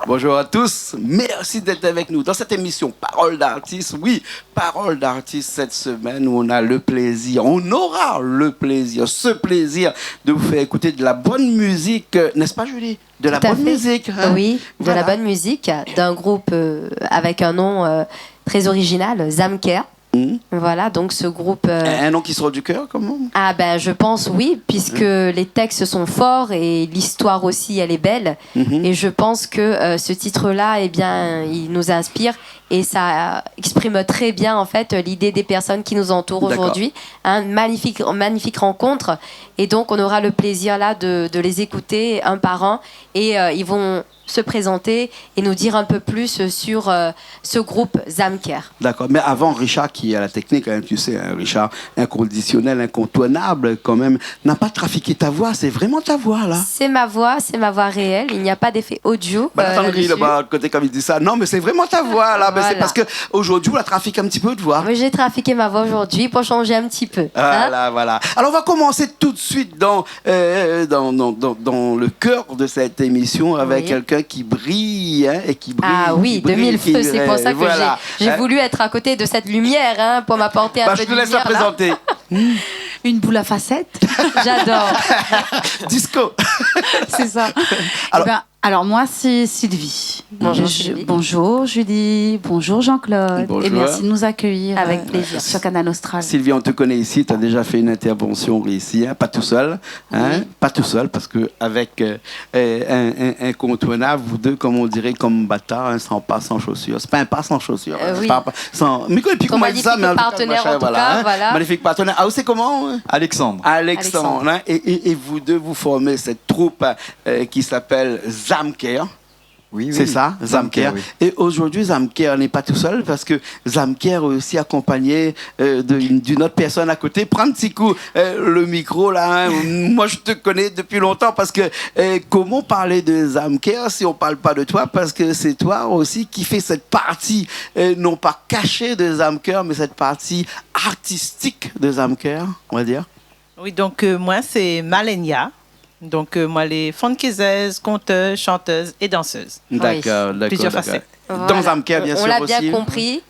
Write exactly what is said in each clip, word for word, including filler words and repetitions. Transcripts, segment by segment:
Bonjour à tous, merci d'être avec nous dans cette émission Parole d'artiste. Oui, Parole d'artiste cette semaine où on a le plaisir, on aura le plaisir, ce plaisir de vous faire écouter de la bonne musique, euh, n'est-ce pas, Julie ? De la bonne musique, hein ? Tout à fait. Oui, de la bonne musique, d'un groupe, euh, avec un nom, euh, très original, Zamker. Mhm. Voilà, donc ce groupe, euh, Un, un nom qui sort du cœur, comment ? Ah ben, je pense oui, puisque les textes sont forts et l'histoire aussi, elle est belle. Mhm. Et je pense que, euh, ce titre-là, eh bien, il nous inspire et ça exprime très bien, en fait, l'idée des personnes qui nous entourent aujourd'hui. D'accord. Hein, magnifique, magnifique rencontre. Et donc, on aura le plaisir là de, de les écouter un par un. Et, euh, ils vont se présenter et nous dire un peu plus sur, euh, ce groupe Zamker. D'accord. Mais avant, Richard, qui est à la technique, hein, tu sais, hein, Richard, inconditionnel, incontournable quand même, n'a pas trafiqué ta voix. C'est vraiment ta voix, là. C'est ma voix, c'est ma voix réelle. Il n'y a pas d'effet audio, euh, là-dessus. Bah, attends, là-bas, à côté, comme il dit ça. Non, mais c'est vraiment ta voix, là. Mais c'est parce que aujourd'hui, on a trafiqué un petit peu de voix. Oui, j'ai trafiqué ma voix aujourd'hui pour changer un petit peu, hein. Voilà, voilà. Alors, on va commencer tout de suite dans euh, dans, dans, dans, dans le cœur de cette émission avec quelqu'un qui brille, hein, et qui brille, qui brille, qui, euh, voilà, hein. Ah oui, de mille feux, c'est pour ça que j'ai, j'ai voulu être à côté de cette lumière, hein, pour m'apporter un peu de lumière, là. Bah, je te laisse la présenter. Une boule à facettes. J'adore. Disco. C'est ça. Alors, eh ben, alors, moi, c'est Sylvie. Bonjour, Sylvie. Bonjour, Julie. Bonjour, Jean-Claude. Bonjour. Et merci de nous accueillir, euh, sur Kanal Austral. Avec plaisir. Sylvie, on te connaît ici, t'as déjà fait une intervention ici, hein, pas tout seul, hein, pas tout seul, parce que avec, euh, euh, un, un, incontournable, vous deux, comme on dirait, comme bâtard, hein, sans pas, sans chaussures. C'est pas un pas sans chaussures, hein, c'est pas un pas sans, mais quoi, et puis comment on dit ça, mais en tout cas, machin, voilà, hein. Comme magnifique partenaire, en tout cas, voilà. Magnifique partenaire. Ah, c'est comment, hein ? Alexandre. Alexandre, hein, et, et, et vous deux, vous formez cette troupe, euh, qui s'appelle Zamker. Oui, oui. C'est ça, Zamker, oui. Et aujourd'hui, Zamker n'est pas tout seul parce que Zamker est aussi accompagné, euh, de, d'une autre personne à côté. Prends un petit coup, euh, le micro là, hein. Moi, je te connais depuis longtemps parce que, euh, comment parler de Zamker si on parle pas de toi ? Parce que c'est toi aussi qui fais cette partie, euh, non pas cachée de Zamker, mais cette partie artistique de Zamker, on va dire. Oui, donc, euh, moi, c'est Malenia. Donc, euh, moi, lé funkizèz, kontèz, shantèz é dansèz. D'accord, d'accord, d'accord. Oui. Plusieurs facettes. Voilà. Dans Zamker, bien sûr, aussi. On, on l'a bien compris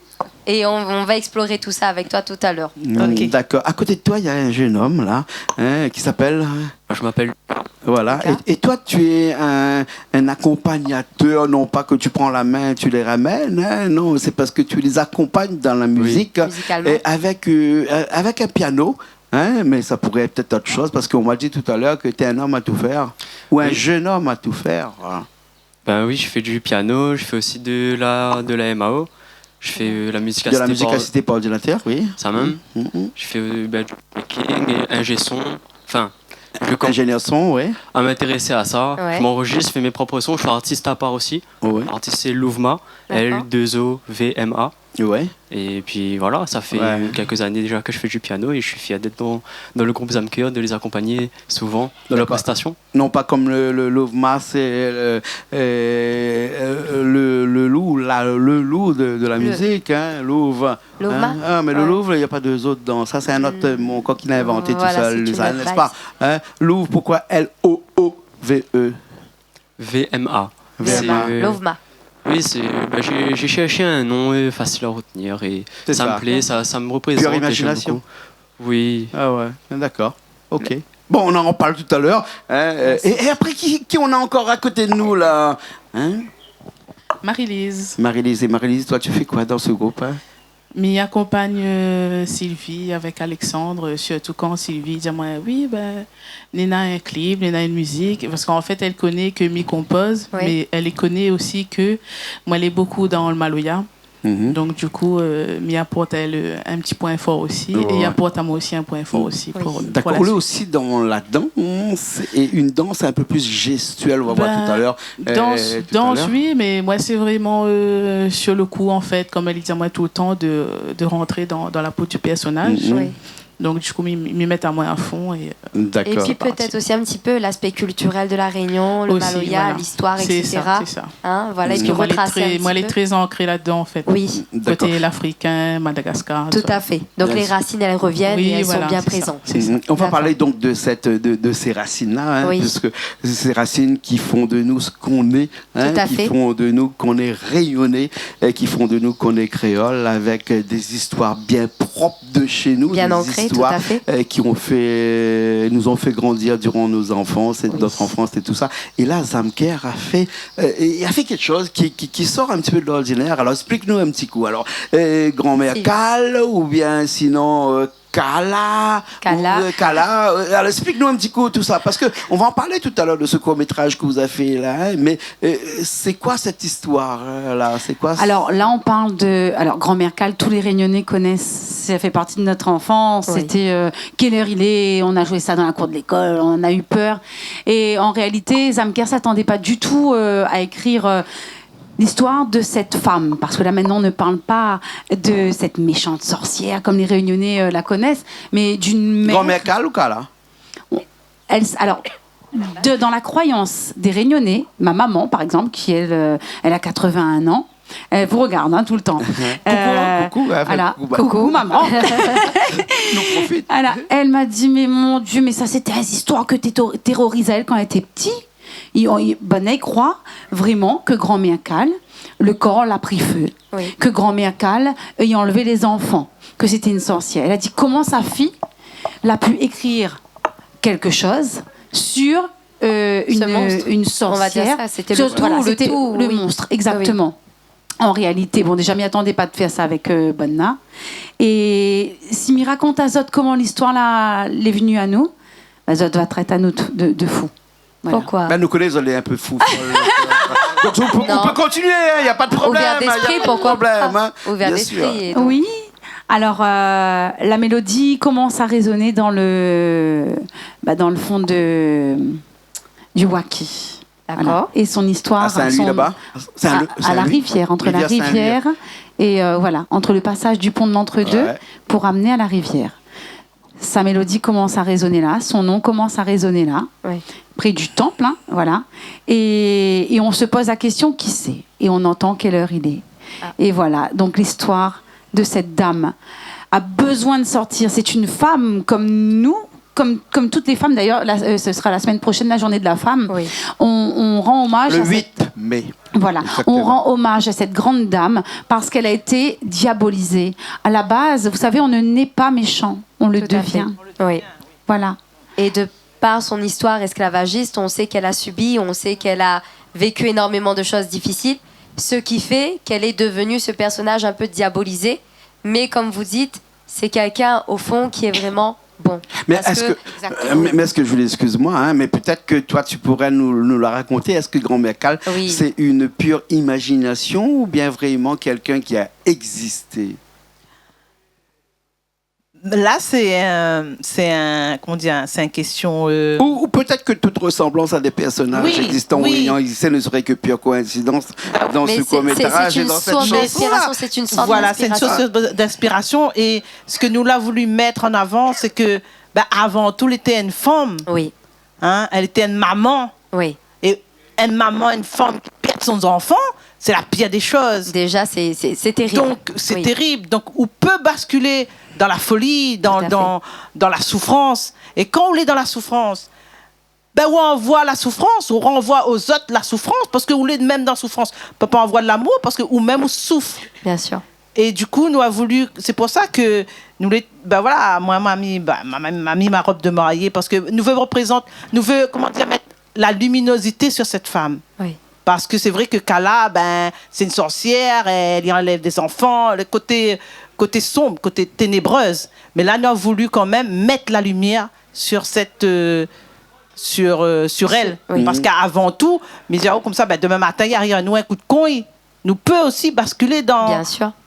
et on, on va explorer tout ça avec toi tout à l'heure. Mm, d'accord. Ok. À côté de toi, il y a un jeune homme, là, hein, qui s'appelle, hein, Lucas. Moi, je m'appelle Lucas. Voilà. Et, et toi, tu es un, un accompagnateur, non pas que tu prends la main, tu les ramènes, hein, non, c'est parce que tu les accompagnes dans la musique. Oui. Musicalement. Et avec, euh, avec un piano. Hein, mais ça pourrait être peut-être autre chose, parce qu'on m'a dit tout à l'heure que t'es un homme à tout faire, ou un jeune homme à tout faire. Oui. Ben oui, je fais du piano, je fais aussi de la, de la M A O. Je fais, euh, la musique assistée par ordinateur. De la musique assistée par ordinateur, oui. Ça même. Mm, mm, mm. Je fais, euh, ben, du making, et ingé son. Enfin, je commence à m'intéresser à ça. Ingénieur son, ouais. Ouais. Je m'enregistre, je fais mes propres sons, je suis artiste à part aussi. Ouais. Artiste, c'est Louvma, d'accord. L deux O V M A. Ouais. Et puis voilà, ça fait quelques années déjà que je fais du piano et je suis fier d'être dans, dans le groupe Zamker, de les accompagner souvent dans leurs prestations. D'accord. Non pas comme le, le Louvma, c'est le, euh, euh, le, le loup, la, le loup de, de la musique, hein, Louvre, hein. Louvma. Ah, mais le Louvre, il y a pas deux O dedans. Ouais. Ça, c'est un autre mot encore qu'il a inventé tout seul, lui, ça, n'est-ce pas ? Voilà, c'est une autre blague, ça. Hein ? Louvre, pourquoi L O O V E ? V M A. V M A. C'est, euh, Louvma. Oui, c'est, bah, j'ai, j'ai cherché un nom, euh, facile à retenir et ça me plaît, ça, ça me représente et j'aime beaucoup. C'est ça. Pure imagination. Oui. Ah ouais, d'accord. Ok. Bon, on en reparle tout à l'heure, hein, euh, et, et après, qui, qui on a encore à côté de nous, là, hein ? Marie-Lise. Marie-Lise. Et Marie-Lise, toi, tu fais quoi dans ce groupe, hein ? Mi akonpagn, euh, Sylvie avèk Alexandre, euh, sirtou kan Sylvie i di amoin, oui, ben, néna in clip, néna in mizik, parske an fèt, èl i koné ke mi konpoz, mé èl i koné osi ke moin lé bokou dan le maloya. Mhm. Donk, du kou, euh, mi aport èl, euh, in ti poin for osi, é i aport amoin osi in poin for osi pou, pou la suit. D'accord, ou lé osi dan la dans, et une danse un peu plus gestuelle, on va voir tout à l'heure. Ben, dans, oui, mais moi, c'est vraiment, euh, sur le coup, en fait, comme elle dit à moi tout le temps, de, de rentrer dans, dans la peau du personnage. Mhm. Oui. Donk, di kou, mi, mi mèt amoin a fon é, euh, D'accord. Et puis peut-être aussi un petit peu l'aspect culturel de la Réunion, le maloya, l'histoire, et cetera. Aussi, voilà. C'est ça, c'est ça. Hein, voilà, et puis retracer un petit peu. Parce que moi, lé tré, moi, lé tré ancré là-dedans, en fait. Oui. D'accord. Côté l'africain, Madagascar, tout ça. Tout à fait. Donc, les racines, elles reviennent et elles sont bien présentes. Oui, voilà, c'est ça, c'est ça. Mhm. On va parler donc de cette, de, de ces racines-là, hein, puisque c'est ces racines qui font de nous ce qu'on est, hein, qui font de nous qu'on est réunionnais, et qui font de nous qu'on est créole, avec, euh, des histoires bien propres de chez nous, des histoires, euh, qui ont fait, nous ont fait grandir durant nos enfances et notre enfance et tout ça. Et là, Zamker a fait, euh, et a fait quelque chose qui, qui, qui sort un petit peu de l'ordinaire. Alors, explique-nous un petit coup. Alors, euh, Grand-mère Kal, ou bien sinon, euh, Kala, Kala. Ou, euh, Kala, euh, alors explique-nous un petit coup tout ça, parce que on va en parler tout à l'heure de ce court-métrage que vous avez fait là, hein, mais, euh, c'est quoi cette histoire, euh, là ? C'est quoi ce... Alors là, on parle de, alors, Grand-mère Kal, tous les Réunionnais connaissent, ça fait partie de notre enfance. Oui. C'était, euh, quelle heure il est ? On a joué ça dans la cour de l'école, on a eu peur. Et en réalité, Zamker s'attendait pas du tout, euh, à écrire, euh, l'histoire de cette femme, parce que là maintenant on ne parle pas de cette méchante sorcière comme les Réunionnais, euh, la connaissent, mais d'une mère... Grand-mère Kal ou Kala ? Elle s-, alors, de, dans la croyance des Réunionnais, ma maman par exemple, qui elle, euh, elle a quatre-vingt-un ans, elle vous regarde, hein, tout le temps. Coucou, hein, coucou, hein, voilà, coucou, bah, coucou, maman. Nous profite. Voilà, elle m'a dit, mais mon Dieu, mais ça c'était une histoire que této-, terrorisait elle quand elle était petite. I, i, banna i kroi vréman ke Grand-mère Kal, le kor la pri fé, ke Grand-mère Kal i anlvé lé zanfan, ke sété in sorsièr. Èl la di, koman sa fiy la pu ékrir kékshoz sur, euh, in, in sorsièr, sur, voilà, sété le monstr, égzaktoman. An réalité, bon, déza, mi atandé pa de fèr sa avèk, euh, banna. É si mi rakont azot koman listoir la lé vni anou, ba, zot va trèt anou de, de fou. Voilà. Poukoi ? Ben, nou koné zot lé in pé fou, fol. Donk, nou pé, nou pé kontinié, hein, na pa de problèm, hein. Ouvèr d'espri, poukoi pa ? Ouvèr d'espri, donk. Bien sûr. Oui. Alors, euh, la mélodie commence à résonner dans le, bah, dans le fond de, du Waki. D'accord. Voilà. Et son histoire, à Saint-Louis, là-bas ? À la rivière, entre la rivière et, euh, voilà, entre le passage du pont de l'Entre-Deux pour amener à la rivière. Sa mélodie commence à résonner là, son nom commence à résonner là, près du temple, hein, voilà. Et, et on se pose la question, qui c'est ? Et on entend quelle heure il est. Ah. Et voilà, donc l'histoire de cette dame a besoin de sortir. C'est une femme comme nous, comme, comme toutes les femmes. D'ailleurs, la, euh, ce sera la semaine prochaine, la journée de la femme. Oui. On, on rend hommage à cette... Le huit mai. Voilà, on rend hommage à cette grande dame parce qu'elle a été diabolisée. Exactement. À la base, vous savez, on ne naît pas méchant, on le devient. Tout à fait. Oui. Voilà. Et de par son histoire esclavagiste, on sait qu'elle a subi, on sait qu'elle a vécu énormément de choses difficiles, ce qui fait qu'elle est devenue ce personnage un peu diabolisé. Mais comme vous dites, c'est quelqu'un, au fond, qui est vraiment bon. Mais est-ce que, euh, mais, mais est-ce que, Julie, excuse-moi, hein, mais peut-être que toi, tu pourrais nous, nous la raconter. Est-ce que Grand-Mère Kal, c'est une pure imagination ou bien vraiment quelqu'un qui a existé ? Là, c'est un, c'est un, comment dire, c'est une question, euh... Ou, ou peut-être que toute ressemblance à des personnages existants ou ayant existé ne serait que pure coïncidence dans ce court-métrage et dans cette chanson-là. Ah, mais c'est, c'est une source d'inspiration, c'est une source d'inspiration. Voilà, c'est une source d'inspiration. Et ce que nous, on a voulu mettre en avant, c'est que, ben, avant tout, elle était une femme. Oui. Hein, elle était une maman. Oui. Et une maman, une femme qui perd son enfant, c'est la pire des choses. Déjà, c'est, c'est, c'est terrible. Donc, c'est terrible. Oui. Donc, on peut basculer dans la folie, dans, dans, dans la souffrance. Tout à fait. Et quand on est dans la souffrance, ben, on envoie la souffrance, on renvoie aux autres la souffrance, parce que on est même dans la souffrance. On peut pas envoyer de l'amour, parce que ou même on souffre. Bien sûr. Et du coup, nou la voulu, c'est pour ça que nou lé, ben voilà, moin, ma mi, ben, ma, ma, ma mi ma rob de marié, parce que nou vé représant, nou vé, comment dire, mettre la luminosité sur cette femme. Oui. Parce que c'est vrai que Kala, ben, c'est une sorcière, elle y enlève des enfants, le côté, côté sombre, côté ténébreuse. Mais là, nou la voulu quand même mettre la lumière sur cette, euh, sur, euh, sur elle. Oui. Parce qu'avant tout, mi di aou konmsa, ben, demain matin, i ariv anou in kou de kong, nou pé aussi basculer dans,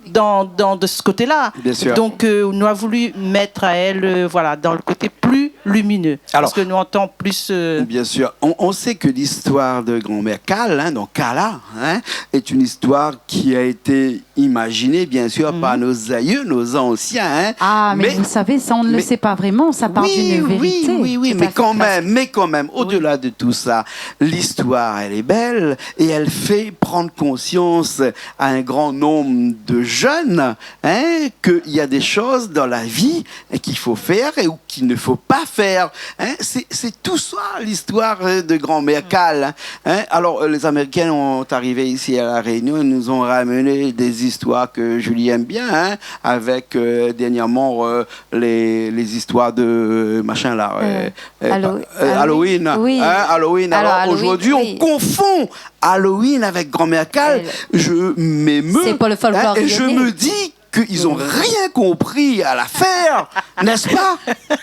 dans, dans de ce côté-là. Bien sûr. Donc, euh, nou la voulu mettre à elle, euh, voilà, dans le côté plus lumineux. Alors, parce que nous, on entend plus, euh, bien sûr, on, on sait que l'histoire de grand-mère Kala, hein, donc Kala, hein, est une histoire qui a été imaginée, bien sûr, par nos aïeux, nos anciens, hein. Ah, mais vous savez, ça, on ne le sait pas vraiment, ça part d'une vérité. Oui, oui, oui, mais quand même, mais quand même, au-delà de tout ça, l'histoire, elle est belle et elle fait prendre conscience à un grand nombre de jeunes, hein, qu'il y a des choses dans la vie qu'il faut faire et ou qu'il ne faut pas faire, hein. C'est, c'est tout ça, l'histoire, euh, de grand-mère Kala, hein. Alors, euh, les Américains ont arrivé ici à La Réunion, ils nous ont ramené des histoires que Julie aime bien, hein, avec, euh, dernièrement, euh, les, les histoires de machin là, euh, euh, Hallow-, euh, Halloween, oui. Hein, Halloween. Alors, aujourd'hui, on confond Halloween avec grand-mère Kala. Je m'émeus, hein, et je me dis qu'ils ont rien compris à l'affaire, n'est-ce pas ?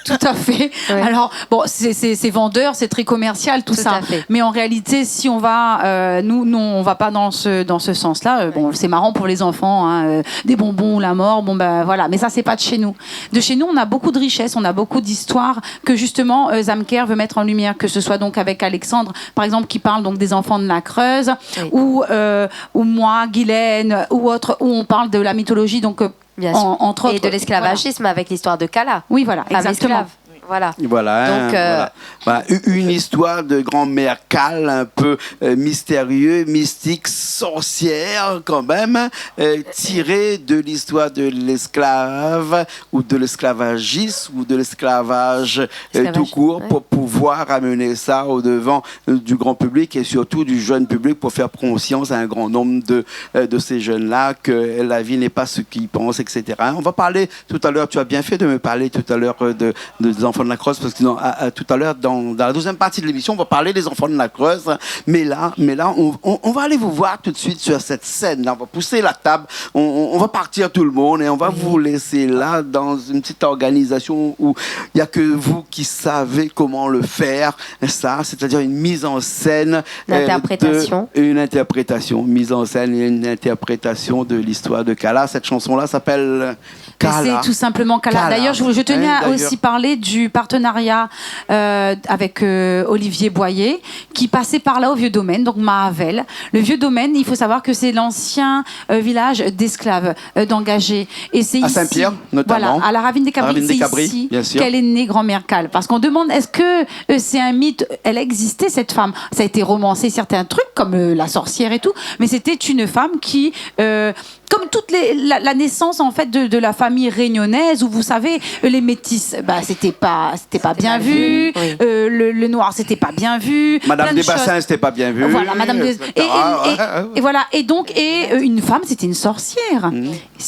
Tout à fait. Alors, bon, c'est, c'est, c'est vendeur, c'est très commercial, tout ça. Tout à fait. Mais en réalité, si on va, euh, nous, nous, on va pas dans ce, dans ce sens-là. Euh, bon, c'est marrant pour les enfants, hein, euh, des bonbons ou la mort, bon, ben, voilà. Mais ça, c'est pas de chez nous. De chez nous, on a beaucoup de richesses, on a beaucoup d'histoires que, justement, euh, Zamker veut mettre en lumière, que ce soit donc avec Alexandre, par exemple, qui parle donc des enfants de la Creuse, ou, euh, ou moi, Guylaine, ou autre, où on parle de la mythologie, donc, euh, entre autres. Bien sûr. Et de l'esclavagisme avec l'histoire de Kala. Oui, voilà, exactement. Femme esclave. Voilà. Voilà, hein, donc, euh, voilà. Bah, u-, une histoire de grand-mère Kala, un peu, euh, mystérieux, mystique, sorcière quand même, euh, tirée de l'histoire de l'esclave ou de l'esclavagiste ou de l'esclavage, euh, tout court, pour pouvoir amener ça au devant, euh, du grand public et surtout du jeune public pour faire conscience à un grand nombre de, euh, de ces jeunes-là que la vie n'est pas ce qu'ils pensent, et cetera. On va parler tout à l'heure, tu as bien fait de me parler tout à l'heure, euh, de, de, des enfants de la Creuse, parce que dans, à, à, tout à l'heure, dans, dans la deuxième partie de l'émission, on va parler des enfants de la Creuse. Mais là, mais là, on, on, on va aller vous voir tout de suite sur cette scène-là. On va pousser la table, on, on, on va partir tout le monde et on va vous laisser là dans une petite organisation où il y a que vous qui savez comment le faire, ça, c'est-à-dire une mise en scène, euh, de, une interprétation, mise en scène et une interprétation de l'histoire de Kala. Cette chanson-là s'appelle Kala. C'est tout simplement Kala. Kala. D'ailleurs, je, je tenais à aussi parler du partenariat, euh, avec, euh, Olivier Boyer, qui passait par là au Vieux Domaine, donc Mahavel. Le Vieux Domaine, il faut savoir que c'est l'ancien, euh, village d'esclaves, euh, d'engagés. Et c'est ici, voilà, à la Ravine des Cabris, c'est ici qu'elle est née, grand-mère Kala. Parce qu'on demande, est-ce que, euh, c'est un mythe ? Elle existait, cette femme. Ça a été romancé, certains trucs, comme, euh, la sorcière et tout, mais c'était une femme qui, euh, comme toutes les, la, la naissance, en fait, de, de la famille réunionnaise, où, vous savez, euh, les métis, bah, c'était pas, c'était pas bien vu, euh, le, le noir, c'était pas bien vu, plein de choses. Madame Desbassins, c'était pas bien vu, et cetera. Voilà, Madame Des-, et, et, et, et voilà. Et donc, et, euh, une femme, c'était une sorcière.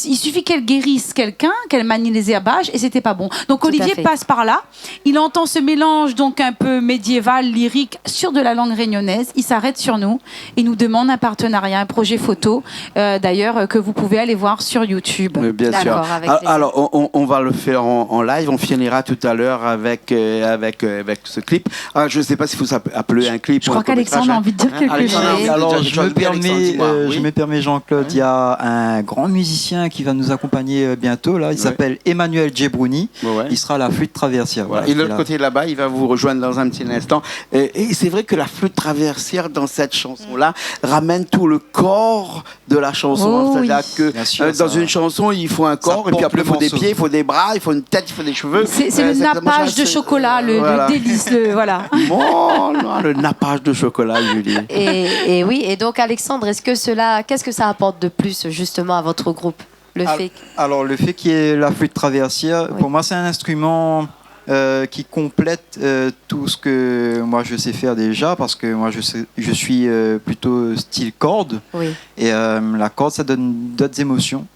Il suffit qu'elle guérisse quelqu'un, qu'elle manie les herbages, et c'était pas bon. Donc, Olivier passe par là. Il entend ce mélange donc un peu médiéval, lyrique, sur de la langue réunionnaise. Il s'arrête sur nous et nous demande un partenariat, un projet photo, euh, d'ailleurs, euh, que vous pouvez aller voir sur YouTube. Mais bien sûr. D'accord, avec plaisir. Al-, alors, on, on, on va le faire en, en live. On finira tout à l'heure avec, euh, avec, euh, avec ce clip. Ah, je sais pas s'il faut ça appeler un clip ou un court-métrage, hein. Je crois qu'Alexandre a envie de dire quelque chose. Alexandre a envie de dire quelque chose. Oui, Alexandre, dis-moi. Alors, je me permets, euh, je me permets, Jean-Claude, il y a un grand musicien qui va nous accompagner, euh, bientôt, là. Il s'appelle Emmanuel Djebrouni. Ouais, ouais. Il sera à la flûte traversière. Voilà, il est de l'autre côté là-bas, il va vous rejoindre dans un petit instant. Et, et c'est vrai que la flûte traversière dans cette chanson-là ramène tout le corps de la chanson. Oh, c'est-à-dire que, euh, dans une chanson, il faut un corps, et puis après, il faut des pieds, il faut des bras, il faut une tête, il faut des cheveux. Ça pompe le morceau. C'est, c'est le nappage de chocolat, le, le délice, le, voilà. Mon, non, le nappage de chocolat, Julie. Et, et oui, et donc, Alexandre, est-ce que cela, qu'est-ce que ça apporte de plus, justement, à votre groupe ? Al-, alors, le fait qu'il y ait la flûte traversière, pour moi, c'est un instrument, euh, qui complète, euh, tout ce que moi, je sais faire déjà, parce que moi, je sais, je suis, euh, plutôt style corde. Oui. Et, euh, la corde, ça donne d'autres émotions.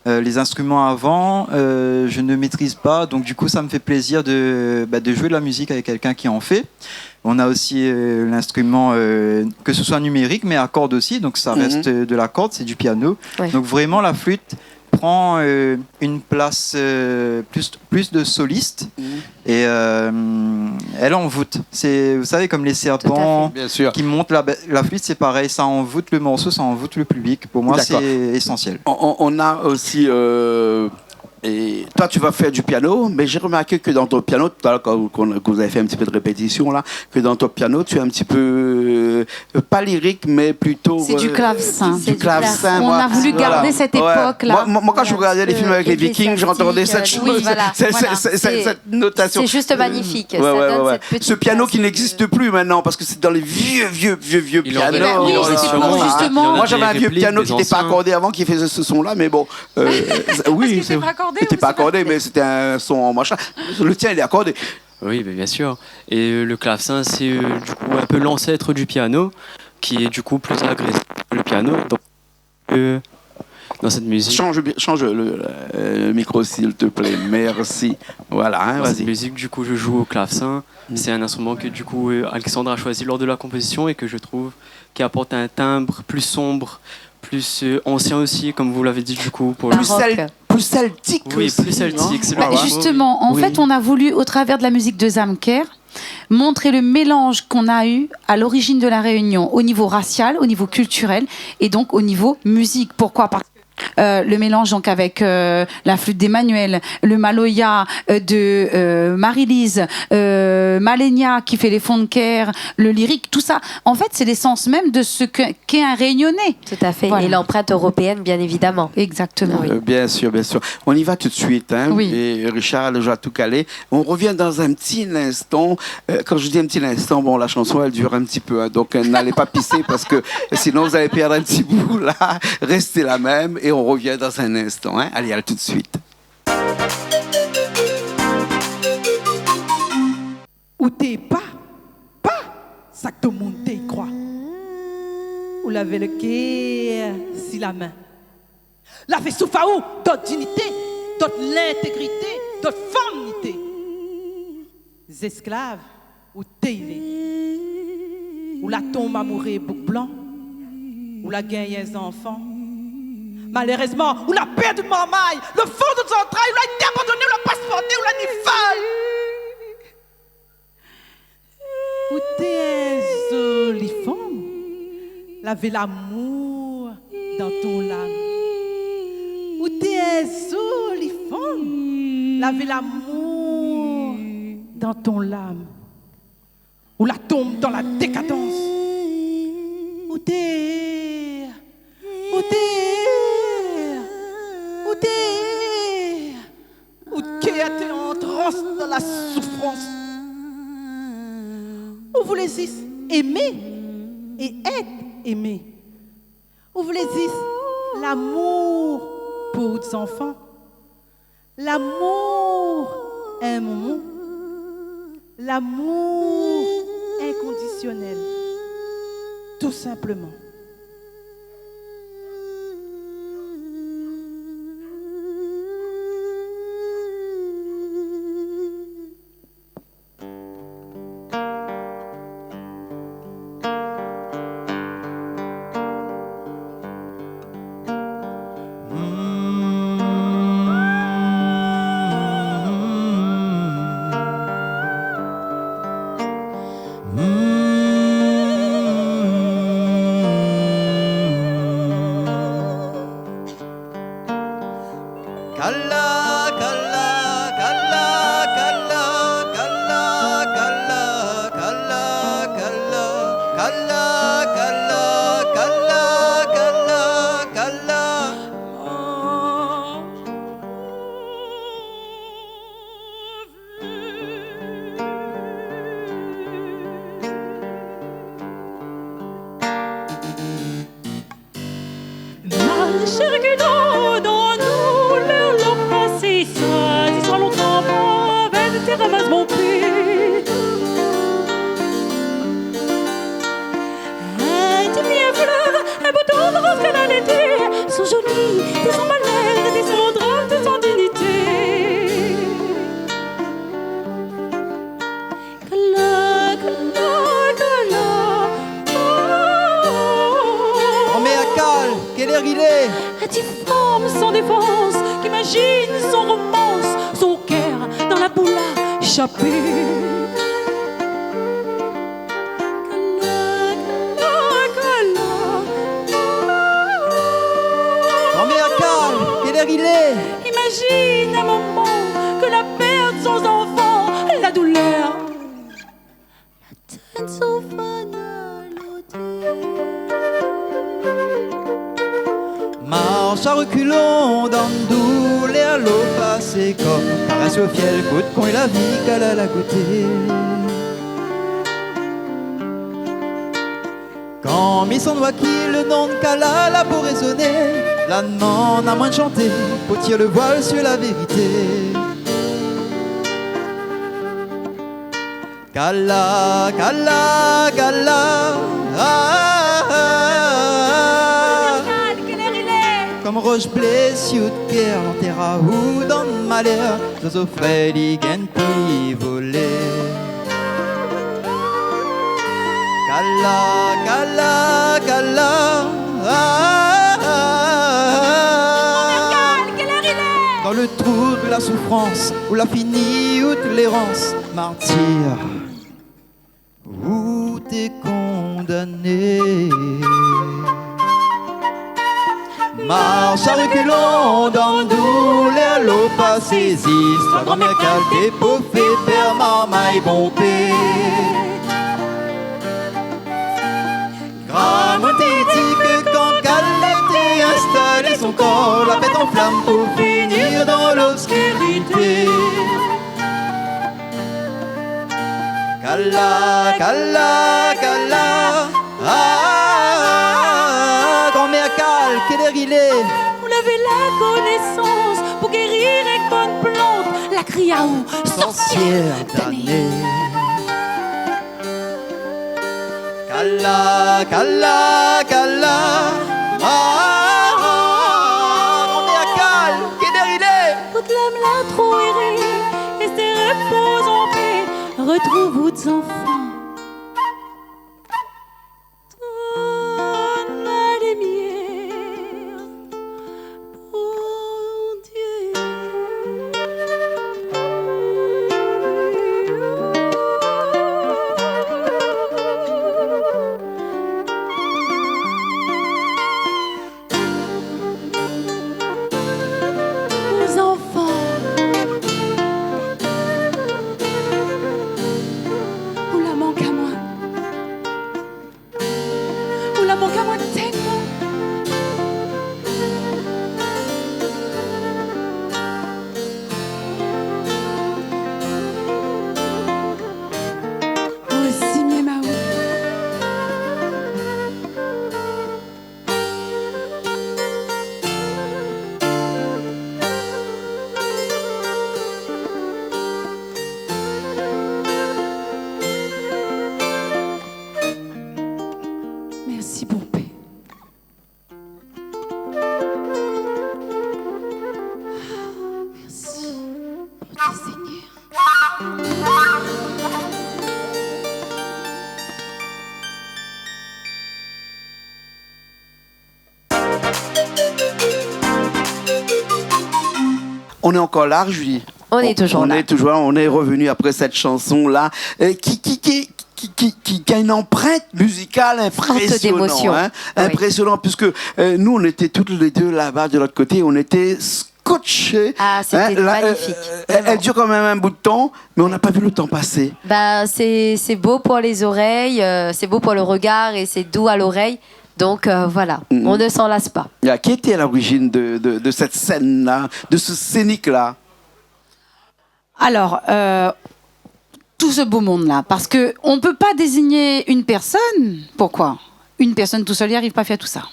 Euh, les instruments avant, euh, je ne maîtrise pas, donc du coup, ça me fait plaisir de, bah, de jouer de la musique avec quelqu'un qui en fait. On a aussi, euh, l'instrument, euh, que ce soit numérique, mais à cordes aussi, donc ça reste, euh, de la corde, c'est du piano. Ouais. Donc vraiment, la flûte prend, euh, une place, euh, plus, plus de soliste. Et, euh, elle envoûte. C'est, vous savez, comme les serpents qui montent, la, la flûte, c'est pareil, ça envoûte le morceau, ça envoûte le public. Tout à fait. Pour moi, c'est essentiel. D'accord. On, on, on a aussi, euh, Et toi, tu vas faire du piano, mais j'ai remarqué que dans ton piano, tout à l'heure, quand, quand vous avez fait un petit peu de répétition, là, que dans ton piano, tu es un petit peu, euh, pas lyrique, mais plutôt, euh, du clavecin. C'est du clavecin. On a voulu garder cette époque-là. Moi, moi, moi, quand je regardais les films avec les Vikings, j'entendais cette chose, cette, cette, cette, cette notation. C'est juste magnifique. Ça donne cette petite... Ce piano qui n'existe plus maintenant, parce que c'est dans les vieux, vieux, vieux, vieux pianos. Oui, justement. Moi, j'avais un vieux piano qui n'était pas accordé avant, qui faisait ce son-là, mais bon. Euh, oui, c'était pas accordé, mais c'était un son en machin. Le tien, il est accordé. Oui, mais bien sûr. Et, euh, le clavecin, c'est, euh, du coup, un peu l'ancêtre du piano, qui est du coup plus agressif que le piano. Donc, euh, dans cette musique... Change, change le, euh, le micro, s'il te plaît. Merci. Voilà, hein, vas-y. Dans cette musique, du coup, je joue au clavecin. C'est un instrument que, du coup, euh, Alexandre a choisi lors de la composition et que je trouve qui apporte un timbre plus sombre, plus, euh, ancien aussi, comme vous l'avez dit, du coup, pour le... Plus cel-, plus celtique aussi, hein. Oui, plus celtique, c'est le mot. Bah, justement, en fait, on a voulu, au travers de la musique de Zamker, montrer le mélange qu'on a eu à l'origine de la Réunion, au niveau racial, au niveau culturel et donc au niveau musique. Pourquoi ? Parce que, euh, le mélange donc avec, euh, la flûte d'Emmanuel, le maloya, euh, de, euh, Marie-Lise, euh, Malenia qui fait les fonds de ker, le lyrique, tout ça, en fait, c'est l'essence même de ce que, qu'est un Réunionnais. Tout à fait. Voilà. Et l'empreinte européenne, bien évidemment. Exactement. Oui. Euh, bien sûr, bien sûr. On y va tout de suite, hein. Oui. Et Richard, le jour a tout calé. On revient dans un petit instant. Euh, quand je dis un petit instant, bon, la chanson, elle dure un petit peu, hein, donc, euh, n'allez pas pisser parce que sinon, vous allez perdre un petit bout, là. Restez là même et on revient dans un instant, hein. Allez, à tout de suite. Ou té pa, pa sak domoun té i kroi. Ou lavé le kèr si la min. Lavé souf aou dot dignité, dot lintégrité, dot fanmité. Zésklav ou té i lé. Ou la tonm amouré boug blan, ou la gingn in zanfan. Malérèzman, ou la pèrd out marmay, le fon de out zantray, ou la été abandoné, ou la pasporté, ou la ni fol. Ou té in zoli fanm, lavé lamour dan ton lam. Ou té in zoli fanm, lavé lamour dan ton lam. Ou la tonm dan la dékadans. Ou té, ou té, ou té, out kèr té an trans dan la soufrans. Ou voulé zis émé é èt émé. Ou voulé zis lamour pou out zanfan. Lamour in momon, lamour inkondisionèl, tou sinpleman. Kala, kala, kala, kala, kala. Malshèr ki dan, dan nou, lèr lor pasé, sa, di sa lontan pa, vèt té ramas mon pé. In ti pié flèr, in bouton de roz ke la lété, son zoli, té san malèr, té san dram, té san dignité. Kala, kala, kala. Granmèr Akal, kèl èr i lé ? In ti fanm san défans, ki imazine son romans, son kèr dan la boul la shapé. Kala, kala, kala. Granmèr Akal, kèl èr i lé ? Imazine in moman ke la pèrt son zanfan, la doulèr. La tèt son fanaloté. Marsh a rekulon dan doulèr, lo pasé kom karès o fièl, kout koin la vi k'èl la gouté. Kan mi sann vwa ki lo non d'Kala la pou rézoné, la d'mann amoin d'shanté pou tir lo vwal sir la vérité. Kala, Kala, Kala, ah, ah, ah. Kal, kèl èr i lé ? Kom rosh blésir d'kèr, lantèr aou dan malèr, zoizo frèr li gingn pi volé. Kala, Kala, Kala, ah, ah, ah. Kal, kèl èr i lé ? Dan lo trou de la soufrans, ou la fini out lérans, martir, ou té kondané. Marsh a rekulon dan doulèr, lo pasé zis, twa granmèr Kal té pou fé pèr marmay bonpé. Gramoun té di ke kan Kal té instalé, son kor la pèt an flam pou finir dan lobskirité. Kala, Kala, Kala, ah, ah, ah, granmèr Kal, kèl èr i lé ? Ou lavé la konésans pou gérir èk bann plant, la kri aou sorsièr dané. Kala, Kala, Kala, ah, ah, ah, granmèr Kal, kèl èr i lé ? Out lam la tro éré, é sé, repoz an pé, retrouv out zanfan. Donn la limièr, Bondié. Mon zanfan, ou la mank amoin. Ou la mank amoin tèlman. Osi mi èm aou. Mèrsi, bonpé. Mèrsi, bonpé Seigneur. On est encore là, Julie. On est toujours là. On est toujours là, on est revenu après cette chanson-là, euh, qui, qui, qui, qui, qui, qui, qui a une empreinte musicale impressionnante, hein. Forte d'émotion. Oui. Impressionnant, puisque, euh, nous, on était toutes les deux là-bas, de l'autre côté, on était scotchés, hein. Ah, c'était magnifique, euh, euh, vraiment. Elle dure quand même un bout de temps, mais on n'a pas vu le temps passer. Ben, c'est, c'est beau pour les oreilles, euh, c'est beau pour le regard et c'est doux à l'oreille. Donc, euh, voilà, on ne s'en lasse pas. Et qui était à l'origine de, de, de cette scène-là, de ce scénic-là ? Alors, euh, tout ce beau monde-là, parce que on peut pas désigner une personne. Pourquoi ? Une personne tout seule y arrive pas à faire tout ça.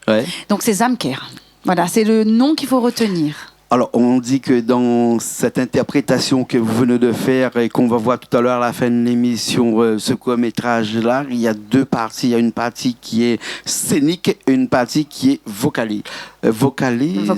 Ouais. Donc, c'est Zamker. Voilà, c'est le nom qu'il faut retenir. Alors, on dit que dans cette interprétation que vous venez de faire et qu'on va voir tout à l'heure à la fin de l'émission, euh, ce court-métrage-là, il y a deux parties. Il y a une partie qui est scénique et une partie qui est vocali-, euh, vocalise,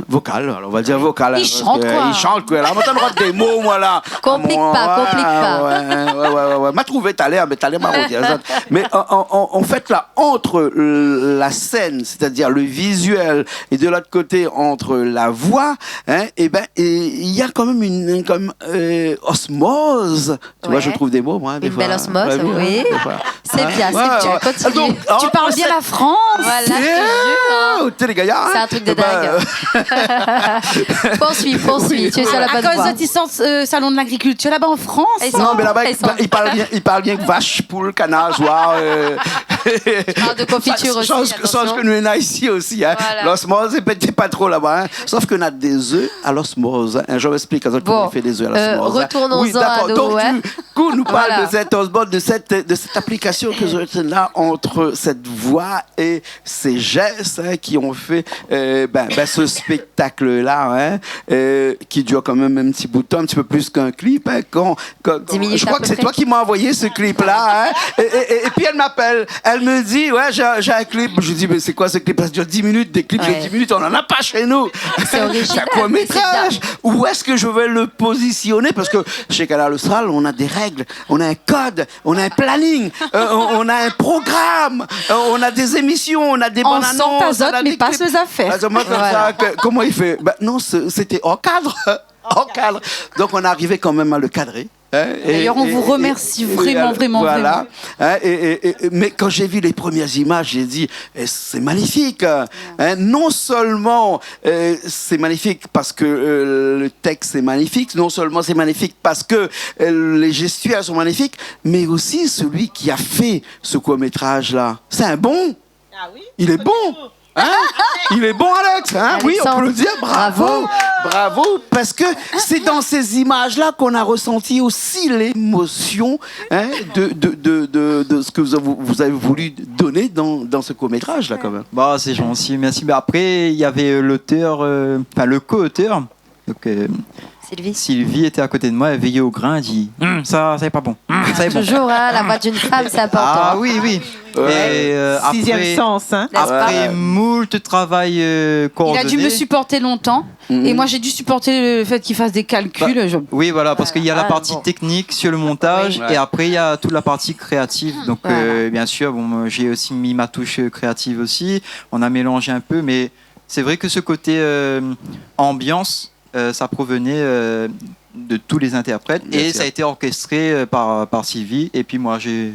vocal. Alors, on va dire vocal, hein, parce que, euh, il chante, quoi. Li shant, koi. La, moin, mi antann dé mo, moin, la. Konplik pa, konplik pa. Ouais, ouais, ouais, ouais. Ma trouvé talèr, mé talèr, ma redi sa. Mais en, en, en, en fait, là, entre l-, la scène, c'est-à-dire le visuel, et de l'autre côté, entre la voix, hein, eh ben, et il y a quand même une, une, comme, euh, osmose. Tu vois, je trouve des mots, moi, des fois. Une belle osmose, oui. Des fois. C'est bien, c'est bien. Continue. Donc, tu parles bien la France. Voilà, je te jure, hein. T'es les gars, hein. C'est un truc de dingue. Eh ben, euh, poursuis, poursuis, tu es sur la bonne voie. À cause de, ils sont, euh, salon de l'agriculture là-bas en France. Ils sont, non, mais là-bas, ils sont, ils parlent bien, ils parlent bien que vache, poule, canard, oie, euh, je parle de confiture aussi, attention. Chance que, chance que nou néna isi osi, hein. Voilà. L'osmose, sé pétèt pa tro laba, hein. Sauf que nou néna des œufs à l'osmose, hein. Je m'explique, hein, comment on fait des œufs à l'osmose, hein. Bon, euh, retournons-en à nos, hein. Oui, d'accord. Donc, du coup, nou parl de cette osmose, de cette, de cette application que je tiens là entre cette voix et ces gestes, hein, qui ont fait, euh, ben, ben, ce spectacle-là, hein, euh, qui dure quand même un petit bout de temps, un petit peu plus qu'un clip, hein, quand, quand, quand, dix minutes à peu près. Je crois que c'est toi qui m'as envoyé ce clip-là, hein, et, et, et, et puis elle m'appelle, elle me dit, « Ouais, j'ai, j'ai un clip. » Je dis, « Mais c'est quoi ce clip ? Ça dure dix minutes, des clips de dix minutes, on n'en a pas chez nous. Ouais. C'est original, mais c'est bien. C'est un court-métrage. Où est-ce que je vais le positionner ? » Parce que chez Kanal Austral, on a des règles, on a un code, on a un planning, euh, on, on a un programme, euh, on a des émissions, on a des bandes annonces, on a des clips. On sort azot, mais pas ses affaires. Voilà. Ah, moi, comme ça, que, comment il fait ? Ben, non, ce, c'était hors cadre. Hors cadre. Donc, on a arrivé quand même à le cadrer, hein, et, et, et, et, et voilà. D'ailleurs, on vous remercie vraiment, vraiment, vraiment. Hein, et, et, et, mais quand j'ai vu les premières images, j'ai dit, « Eh, c'est magnifique, hein. » Hein, non seulement, euh, c'est magnifique parce que, euh, le texte est magnifique, non seulement c'est magnifique parce que, euh, les gestuelles sont magnifiques, mais aussi celui qui a fait ce court-métrage-là. C'est un bon. Ah oui ? Il est bon. Hein ? Il est bon, Alex, hein ? Oui, on peut le dire. Alexandre. Bravo. Bravo. Bravo, parce que c'est dans ces images-là qu'on a ressenti aussi l'émotion, hein, de, de, de, de, de ce que vous avez, vous avez voulu donner dans, dans ce court-métrage-là, quand même. Bah, c'est gentil, merci. Mais après, il y avait, euh, l'auteur, euh, enfin, le co-auteur, donc, euh, Sylvie. Sylvie était à côté de moi, elle veillait au grain, elle dit, « Hum, ça, c'est pas bon. Hum, ça, c'est bon. » Toujours, hein, la voix d'une femme, c'est important. Ah oui, oui. Ouais. Et, euh, sixième sens, hein. Après, n'est-ce pas ? Après moult travail, euh, coordonné. Il a dû me supporter longtemps. Mhm. Et moi, j'ai dû supporter le fait qu'il fasse des calculs. Bah, je oui, voilà, parce qu'il y a la partie technique sur le montage, et après, il y a toute la partie créative. Ah. Donc, euh, bien sûr, bon, moi, j'ai aussi mis ma touche, euh, créative aussi. On a mélangé un peu, mais c'est vrai que ce côté, euh, ambiance, euh, ça provenait, euh, de tous les interprètes. Bien sûr. Et ça a été orchestré, euh, par, par Sylvie. Et puis moi, j'ai,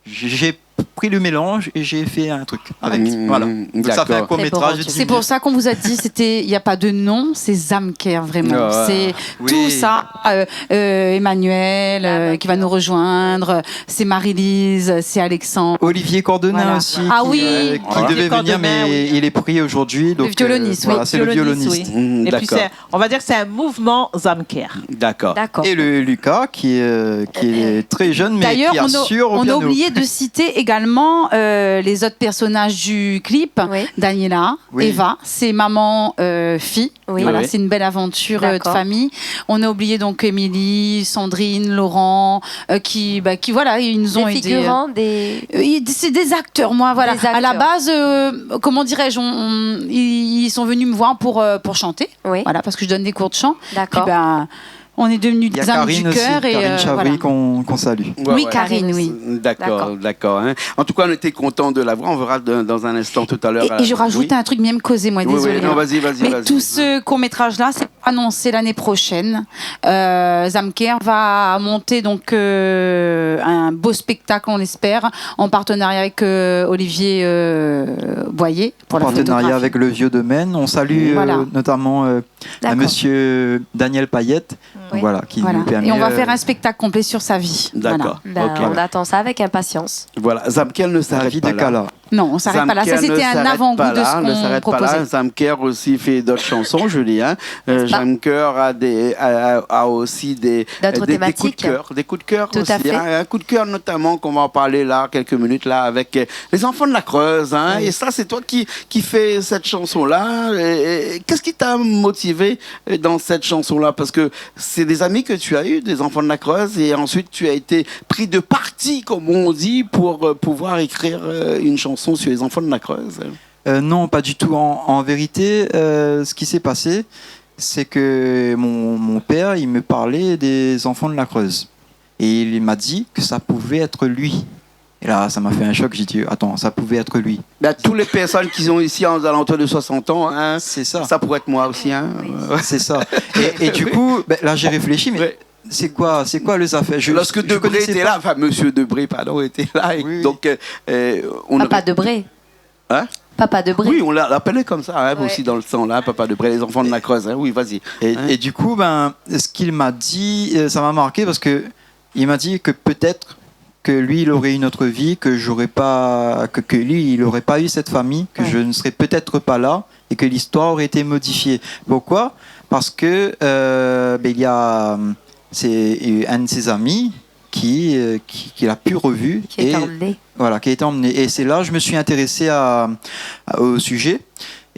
j'ai pris le mélange et j'ai fait un truc avec. Mm, voilà. Donc ça fait un court-métrage de dix minutes. D'accord. C'est pour ça qu'on vous a dit, c'était, il y a pas de nom, c'est Zamker, vraiment. Ah ouais. C'est tout ça, euh, euh, Emmanuel, euh, qui va nous rejoindre, c'est Marie-Lise, c'est Alexandre. Olivier Cordenin aussi, qui, euh, qui devait venir, mais il est pris aujourd'hui, donc, euh, voilà, c'est le violoniste. Ah oui. Olivier Cordenin, oui. Le violoniste, oui. Mm, d'accord. Et puis c'est, on va dire que c'est un mouvement Zamker. D'accord. D'accord. Et le Lucas, qui, euh, qui est très jeune, mais qui assure au piano. D'ailleurs, on a, on a oublié de citer également, euh, les autres personnages du clip. Oui. Daniela, Eva, c'est maman, euh, fille. Oui. Voilà, c'est une belle aventure, euh, de famille. D'accord. On a oublié donc Émilie, Sandrine, Laurent, euh, qui, bah, qui, voilà, ils nous ont aidés, euh. Des figurants, des... Euh, c'est des acteurs, moi, voilà. Des acteurs. À la base, euh, comment dirais-je, on, on, ils, ils sont venus me voir pour, euh, pour chanter. Oui. Voilà, parce que je donne des cours de chant. D'accord. Puis, ben, on est devenus des amis du cœur et, euh, voilà. Il y a Karine aussi, Karine Chavry qu'on, qu'on salue. Ouais, ouais. Oui, Karine, oui. D'accord, d'accord, hein. En tout cas, on était content de la voir. On verra de, dans un instant tout à l'heure, euh, oui. Et, et je rajoute un truc, mi yèm kozé, moi, désolée, hein. Oui, oui, non, vas-y, vas-y, vas-y. Mais tout ce court-métrage-là, c'est annoncé l'année prochaine. Euh, Zamker va monter donc, euh, un beau spectacle, on l'espère, en partenariat avec, euh, Olivier, euh, Boyer pour la photographie. En partenariat avec le Vieux Domaine. On salue, euh, notamment, euh, D'accord. Monsieur Daniel Payet, donc voilà, qui nous permet, euh... Oui. Voilà. Et on va faire un spectacle complet sur sa vie. D'accord. Voilà. Ok. Ben, on attend ça avec impatience. Voilà. Zamker ne s'arrête pas là. La vie de Kala. Non, on s'arrête pas là. Ça, c'était un avant-goût de ce qu'on proposait. Zamker ne s'arrête pas là, ne s'arrête pas là. Zamker aussi fait d'autres chansons, Julie, hein. N'est-ce pas ? Euh, Zamker a des, a, a, a aussi des, des, des coups de cœur, des coups de cœur aussi, hein. D'autres thématiques. Tout à fait. Un coup de cœur notamment qu'on va en parler là, quelques minutes là, avec, euh, les enfants de la Creuse, hein. Oui. Et ça, c'est toi qui, qui fais cette chanson-là. Et, et qu'est-ce qui t'a motivé, euh, dans cette chanson-là ? Parce que c'est des amis que tu as eus, des enfants de la Creuse, et ensuite tu as été pris de parti, comme on dit, pour, euh, pouvoir écrire, euh, une chanson sur les enfants de la Creuse. Euh, non, pas du tout. En, en vérité, euh, ce qui s'est passé, c'est que mon, mon père, il me parlait des enfants de la Creuse. Et il m'a dit que ça pouvait être lui. Et là, ça m'a fait un choc. J'ai dit, « Attends, ça pouvait être lui. » Ben, toutes les personnes qui sont ici aux alentours de soixante ans, hein, ça pourrait être moi aussi, hein. C'est ça. Oui. C'est ça. Et, et du coup, ben, là, j'ai réfléchi, mais c'est quoi, c'est quoi les affaires ? Je, je connaissais pas. Oui. Lorsque Debré était là, enfin, Monsieur Debré, pardon, était là, et donc, euh, euh, on aurait... Papa Debré. Hein ? Papa Debré. Oui, on l'a appelé comme ça, hein, aussi dans le temps, là, Papa Debré, les enfants de la Creuse, hein, oui, vas-y. Et, et du coup, ben, ce qu'il m'a dit, euh, ça m'a marqué parce que il m'a dit que peut-être que lui, il aurait une autre vie, que j'aurais pas, que, que lui, il aurait pas eu cette famille, que je ne serais peut-être pas là et que l'histoire aurait été modifiée. Pourquoi ? Parce que, euh, ben, il y a, euh, c'est, euh, un de ses amis qui, euh, qui, qu'il a pu revu. Qui est emmené. Voilà, qui a été emmené. Et c'est là que je me suis intéressé à, à, au sujet.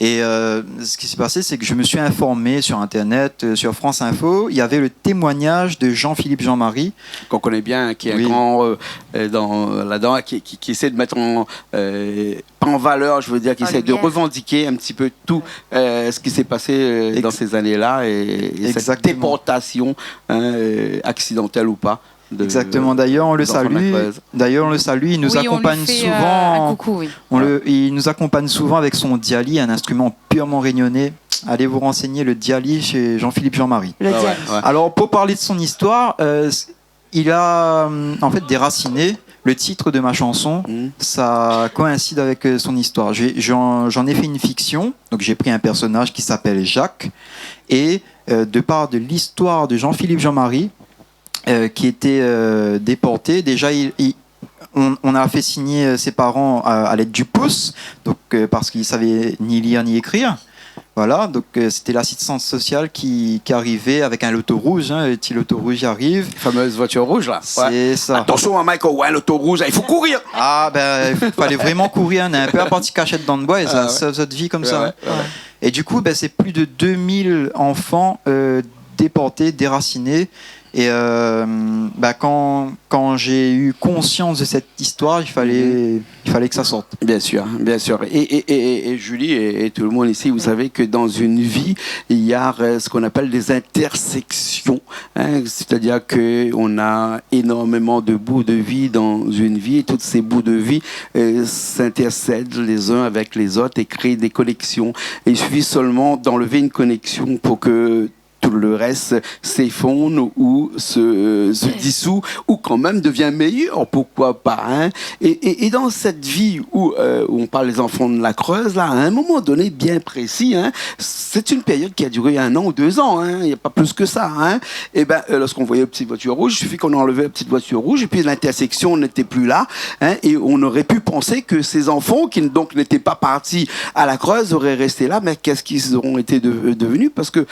Et, euh, ce qui s'est passé, c'est que je me suis informé sur Internet, euh, sur France Info. Il y avait le témoignage de Jean-Philippe Jean-Marie. Qu'on connaît bien, hein, qui est un grand, euh, euh, dans, là-dedans, qui, qui, qui essaie de mettre en, euh, pas en valeur, je veux dire, qui essaie de revendiquer un petit peu tout, euh, ce qui s'est passé, euh, dans ces années-là et, et cette déportation, hein, euh, accidentelle ou pas. Exactement. D'ailleurs, on le salue. D'ailleurs, on le salue. Il nous accompagne souvent. Oui, on lui fait, euh, un coucou, oui. On le, il nous accompagne souvent avec son diali, un instrument purement réunionnais. Allez vous renseigner, le diali chez Jean-Philippe Jean-Marie. Le diali. Ah ouais, ouais. Alors, pour parler de son histoire, euh, il a, euh, en fait, Déraciné, le titre de ma chanson, ça coïncide avec, euh, son histoire. J'ai, j'en, j'en ai fait une fiction. Donc, j'ai pris un personnage qui s'appelle Jacques. Et, euh, de part de l'histoire de Jean-Philippe Jean-Marie, euh, qui était, euh, déporté. Déjà, il, il, on, on a fait signer, euh, ses parents à, à l'aide du pouce, donc, euh, parce qu'il savait ni lire ni écrire. Voilà, donc, euh, c'était l'assistance sociale qui, qui arrivait avec un loto rouge, hein, le petit loto rouge arrive. La fameuse voiture rouge, là. C'est ça. Attention, hein, Michael, ouais, loto rouge, là, il faut courir. Ah, ben, il fallait vraiment courir, hein, un peu à partir cachette dans le bois, et ça, ça, ça devient comme ça, hein. Ouais, ouais. Et du coup, ben, c'est plus de deux mille enfants, euh, déportés, déracinés. Et, euh, bah, quand, quand j'ai eu conscience de cette histoire, il fallait, il fallait que ça sorte. Bien sûr, bien sûr. Et, et, et, et Julie et, et tout le monde ici, vous savez que dans une vie, il y a, euh, ce qu'on appelle des intersections, hein. C'est-à-dire que on a énormément de bouts de vie dans une vie, et tous ces bouts de vie, euh, s'intercèdent les uns avec les autres et créent des connexions. Et il suffit seulement d'enlever une connexion pour que tout le reste s'effondre ou se, se dissout ou quand même devient meilleur, pourquoi pas, hein. Et, et, et dans cette vie où, euh, où on parle des enfants de la Creuse, là, à un moment donné bien précis, hein, c'est une période qui a duré un an ou deux ans, hein, il n'y a pas plus que ça, hein. Eh ben, euh, lorsqu'on voyait une petite voiture rouge, il suffit qu'on enlevait la petite voiture rouge et puis l'intersection n'était plus là, hein, et on aurait pu penser que ces enfants qui donc n'étaient pas partis à la Creuse auraient resté là, mais qu'est-ce qu'ils auront été de-, devenus ? Parce que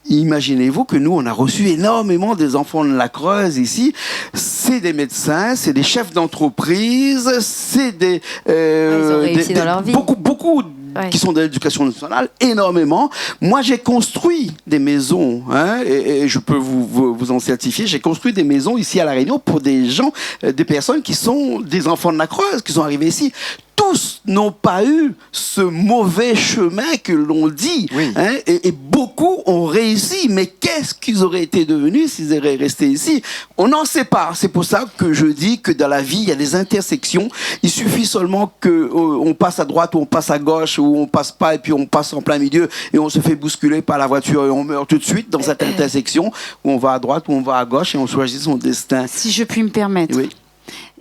imaginez-vous que nous, on a reçu énormément des enfants de la Creuse ici. C'est des médecins, c'est des chefs d'entreprise, c'est des, euh, des, des, beaucoup, beaucoup qui sont dans l'éducation nationale, énormément. Moi, j'ai construit des maisons, hein, et, et je peux vous, vous, vous en certifier. J'ai construit des maisons ici à La Réunion pour des gens, euh, des personnes qui sont des enfants de la Creuse, qui sont arrivés ici. Tous n'ont pas eu ce mauvais chemin que l'on dit, hein, et, et beaucoup ont réussi. Mais qu'est-ce qu'ils auraient été devenus s'ils auraient resté ici ? On n'en sait pas. C'est pour ça que je dis que dans la vie, il y a des intersections. Il suffit seulement que, euh, on passe à droite ou on passe à gauche ou on passe pas et puis on passe en plein milieu et on se fait bousculer par la voiture et on meurt tout de suite dans cette intersection où on va à droite ou on va à gauche et on choisit son destin. Si je puis me permettre. Oui.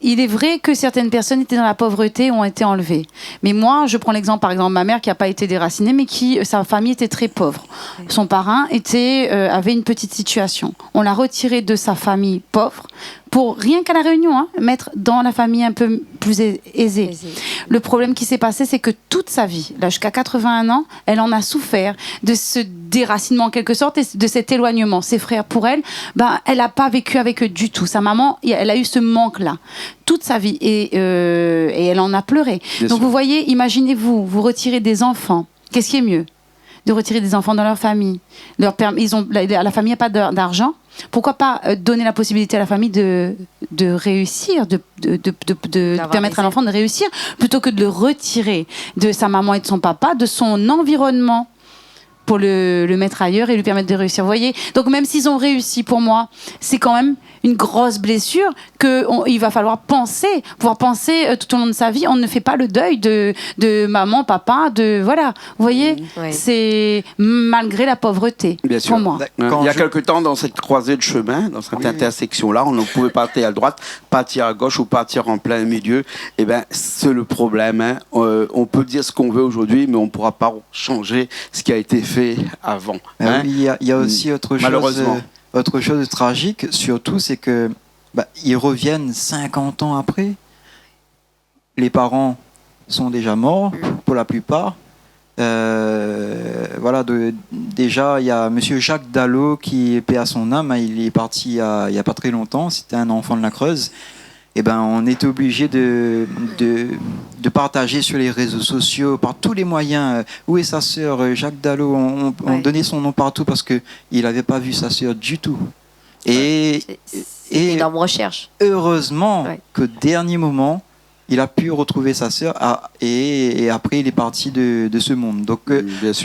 Il est vrai que certaines personnes étaient dans la pauvreté et ont été enlevées. Mais moi, je prends l'exemple, par exemple, ma mère qui a pas été déracinée, mais qui, euh, sa famille était très pauvre. Son parrain était, euh, avait une petite situation. On l'a retiré de sa famille pauvre pour, rien qu'à La Réunion, hein, mettre dans la famille un peu plus ai-, aisée. Aisée. Le problème qui s'est passé, c'est que toute sa vie, là, jusqu'à quatre-vingt-un ans, elle en a souffert de ce déracinement, en quelque sorte, et de cet éloignement. Ses frères, pour elle, ben, elle a pas vécu avec eux du tout. Sa maman, elle a eu ce manque-là toute sa vie et, euh, et elle en a pleuré. Bien sûr. Donc, vous voyez, imaginez-vous, vous retirez des enfants. Qu'est-ce qui est mieux ? De retirer des enfants dans leur famille. Leur perm-, ils ont, la, la famille n'a pas d'ar-, d'argent. Pourquoi pas, euh, donner la possibilité à la famille de, de réussir, de, de, de, de, de permettre à l'enfant de réussir, plutôt que de le retirer de sa maman et de son papa, de son environnement ? pour le, le mettre ailleurs et lui permettre de réussir. Vous voyez ? Donc même s'ils ont réussi, pour moi, c'est quand même une grosse blessure que on, il va falloir penser, pouvoir penser, euh, tout au long de sa vie. On ne fait pas le deuil de, de maman, papa, de, voilà. Vous voyez ? Mhm. Ouais. C'est malgré la pauvreté, pour moi. Bien sûr. Euh, il y a quelque temps, dans cette croisée de chemin, dans cette intersection-là, on ne pouvait pas partir à droite, partir à gauche ou partir en plein milieu. Eh ben, c'est le problème, hein. Euh, on peut dire ce qu'on veut aujourd'hui, mais on ne pourra pas changer ce qui a été fait avant, hein. Ah oui, il y a, il y a aussi autre chose, euh, autre chose de tragique, surtout, c'est que, bah, ils reviennent cinquante ans après. Les parents sont déjà morts, pour la plupart. Euh, voilà, de, déjà, il y a monsieur Jacques Dallot qui, paix à son âme, hein, il est parti il y a, il y a pas très longtemps, c'était un enfant de la Creuse. Eh ben, on était obligé de, de, de partager sur les réseaux sociaux, par tous les moyens, euh, où est sa sœur, euh, Jacques Dallot, on, on, on donnait son nom partout parce que il avait pas vu sa sœur du tout. Et, et heureusement qu'au dernier moment, il a pu retrouver sa sœur, ah, et, et après, il est parti de, de ce monde. Donc, euh,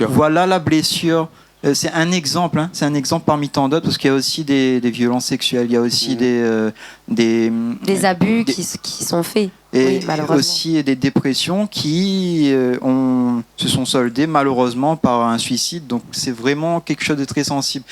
voilà la blessure. Euh, c'est un exemple, hein, c'est un exemple parmi tant d'autres, parce qu'il y a aussi des, des violences sexuelles, il y a aussi des, euh, des, des abus qui s-, qui sont faits. Oui, malheureusement. Et aussi des dépressions qui, euh, ont, se sont soldées malheureusement par un suicide. Donc, c'est vraiment quelque chose de très sensible.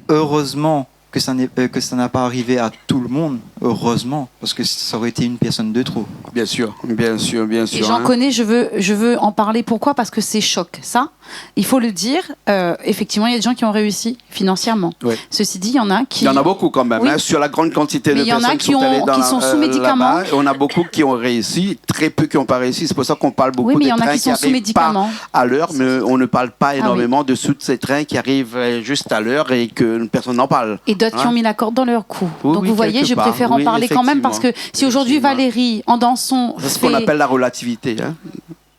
Heureusement que ça n'est, euh, que ça n'a pas arrivé à tout le monde, heureusement, parce que ça aurait été une personne de trop. Bien sûr, bien sûr, bien sûr, hein. Et j'en connais, je veux, je veux en parler. Pourquoi ? Parce que c'est choc. Ça, il faut le dire. Euh, effectivement, il y a des gens qui ont réussi financièrement. Ouais. Ceci dit, il y en a qui... Il y en a beaucoup quand même, hein, sur la grande quantité de personnes qui sont allées dans la, euh, là-bas, on a beaucoup qui ont réussi, très peu qui ont pas réussi. C'est pour ça qu'on parle beaucoup des trains qui arrivent pas à l'heure, mais on ne parle pas énormément de ceux de ces trains qui arrivent, euh, juste à l'heure et que personne n'en parle. Et d'autres qui ont mis la corde dans leur cou. Hein ? Oui, oui, quelque part. Donc vous voyez, je préfère en parler quand même parce que si aujourd'hui Valérie, en dansant, fait... Oui, effectivement. C'est ce qu'on appelle la relativité, hein.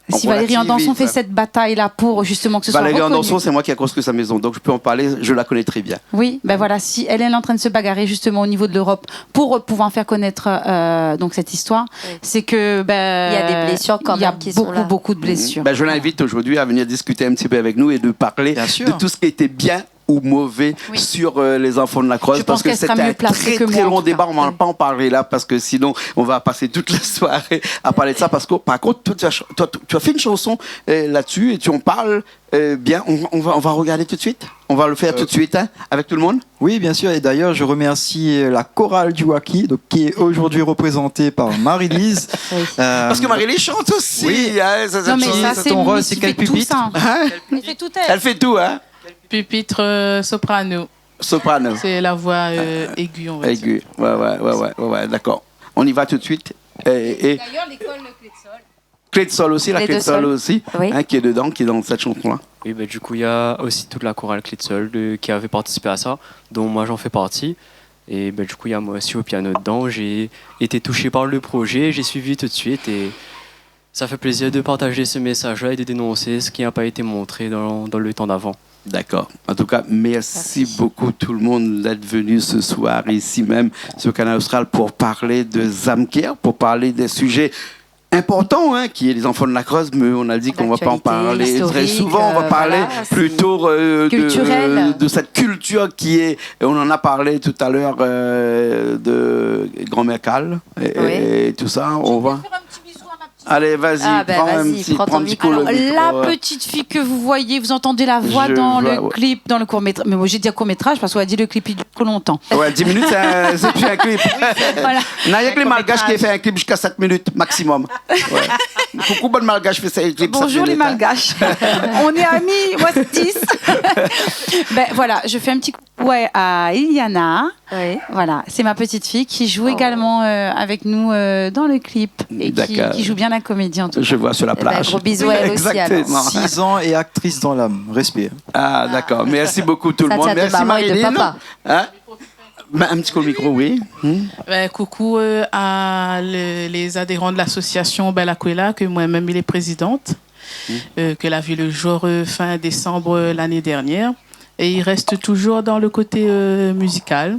Si Valérie Andanson fait cette bataille-là pour justement que ce soit reconnu. Valérie Andanson, c'est moi qui ai construit sa maison, donc je peux en parler, je la connais très bien. Oui, ben voilà, si elle, elle est en train de se bagarrer justement au niveau de l'Europe pour pouvoir faire connaître, euh, donc cette histoire, c'est que, ben, il y a des blessures quand même qui sont là. Il y a beaucoup, beaucoup de blessures. Ben, je l'invite aujourd'hui à venir discuter un petit peu avec nous et de parler de tout ce qui était bien ou mauvais sur, euh, les enfants de la Creuse, parce que c'est un très, très long débat. Bien sûr. Je pense qu'elle sera mieux placée que moi, en tout cas. Oui. On va pas en parler là, parce que sinon, on va passer toute la soirée à parler de ça, parce que, par contre, toi, tu as ch-, toi, tu, tu as fait une chanson, euh, là-dessus, et tu en parles, euh, bien. On, on va, on va regarder tout de suite. On va le faire tout de suite, hein, avec tout le monde. Oui, bien sûr. Et d'ailleurs, je remercie, euh, la chorale du Wacky, donc, qui est aujourd'hui représentée par Marie-Lise. Oui. Euh, parce que Marie-Lise chante aussi, hein, ça, ça... Non, mais ça, c'est une musique qui fait tout, ça. Hein ? Elle fait tout, elle. Elle fait tout, hein ? Pupitre, euh, soprano. Soprano. C'est la voix, euh, aiguë, on va dire. Aiguë. Ouais, ouais, d'accord. On y va tout de suite. Et, et d'ailleurs, l'école Clé de Sol. Clé de Sol aussi, la Clé de Sol aussi, hein, qui est dedans, qui est dans cette chanson-là. Oui, bah, du coup, il y a aussi toute la chorale Clé de Sol de, qui avait participé à ça, dont moi j'en fais partie. Et bah, du coup, il y a moi aussi au piano dedans. J'ai été touché par le projet, j'ai suivi tout de suite et ça fait plaisir de partager ce message-là et de dénoncer ce qui n'a pas été montré dans, dans le temps d'avant. D'accord. En tout cas, merci beaucoup tout le monde d'être venu ce soir ici même sur Kanal Austral pour parler de Zam Care, pour parler des sujets importants, hein, qui est les enfants de la Creuse, mais on a dit qu'on va pas en parler très souvent. L'actualité historique, euh, voilà, c'est culturel. On va parler plutôt, euh, de, de cette culture qui est, et on en a parlé tout à l'heure, euh, de grand-mère Cal et, et tout ça. Oui. On va... Je vais faire un petit bisou à ma Allez, vas-y, prends un petit, prends un petit coup le micro. Ah, ben, vas-y, prends ton micro. Alors, la petite fille que vous voyez, vous entendez la voix dans le clip, dans le court-métrage. Mais moi, j'ai dit court-métrage parce qu'on a dit le clip, il dure trop longtemps. Ouais, dix minutes, c'est un, c'est plus un clip. Voilà. Na rienk lé Malgash ki fé in clip ziska sèt minit maximum. Ouais. Coucou bann Malgash ki fé in clip sèt minit, hein. Bonjour les Malgaches. On est amis, moi c'est dix. Ben voilà, je fais un petit coucou à, à Iliana. Oui. Voilà, c'est ma petite fille qui joue également, euh, avec nous, euh, dans le clip et qui, qui joue bien la comédie, en tout cas. D'accord. Je vois sur la plage. Eh ben, gros bisous à elle aussi, alors. Exactement. Six ans et actrice dans l'âme. Respect. Ah, d'accord. Merci beaucoup tout le monde. Merci Marie-Line. Ça tient de maman et de papa. Hein ? Ben, un petit coup au micro, oui. Hmm. Ben, coucou, euh, à le, les adhérents de l'association Bella Quella, que moi-même, il est présidente, euh, que la vu le jour, euh, fin décembre, euh, l'année dernière. Et il reste toujours dans le côté, euh, musical,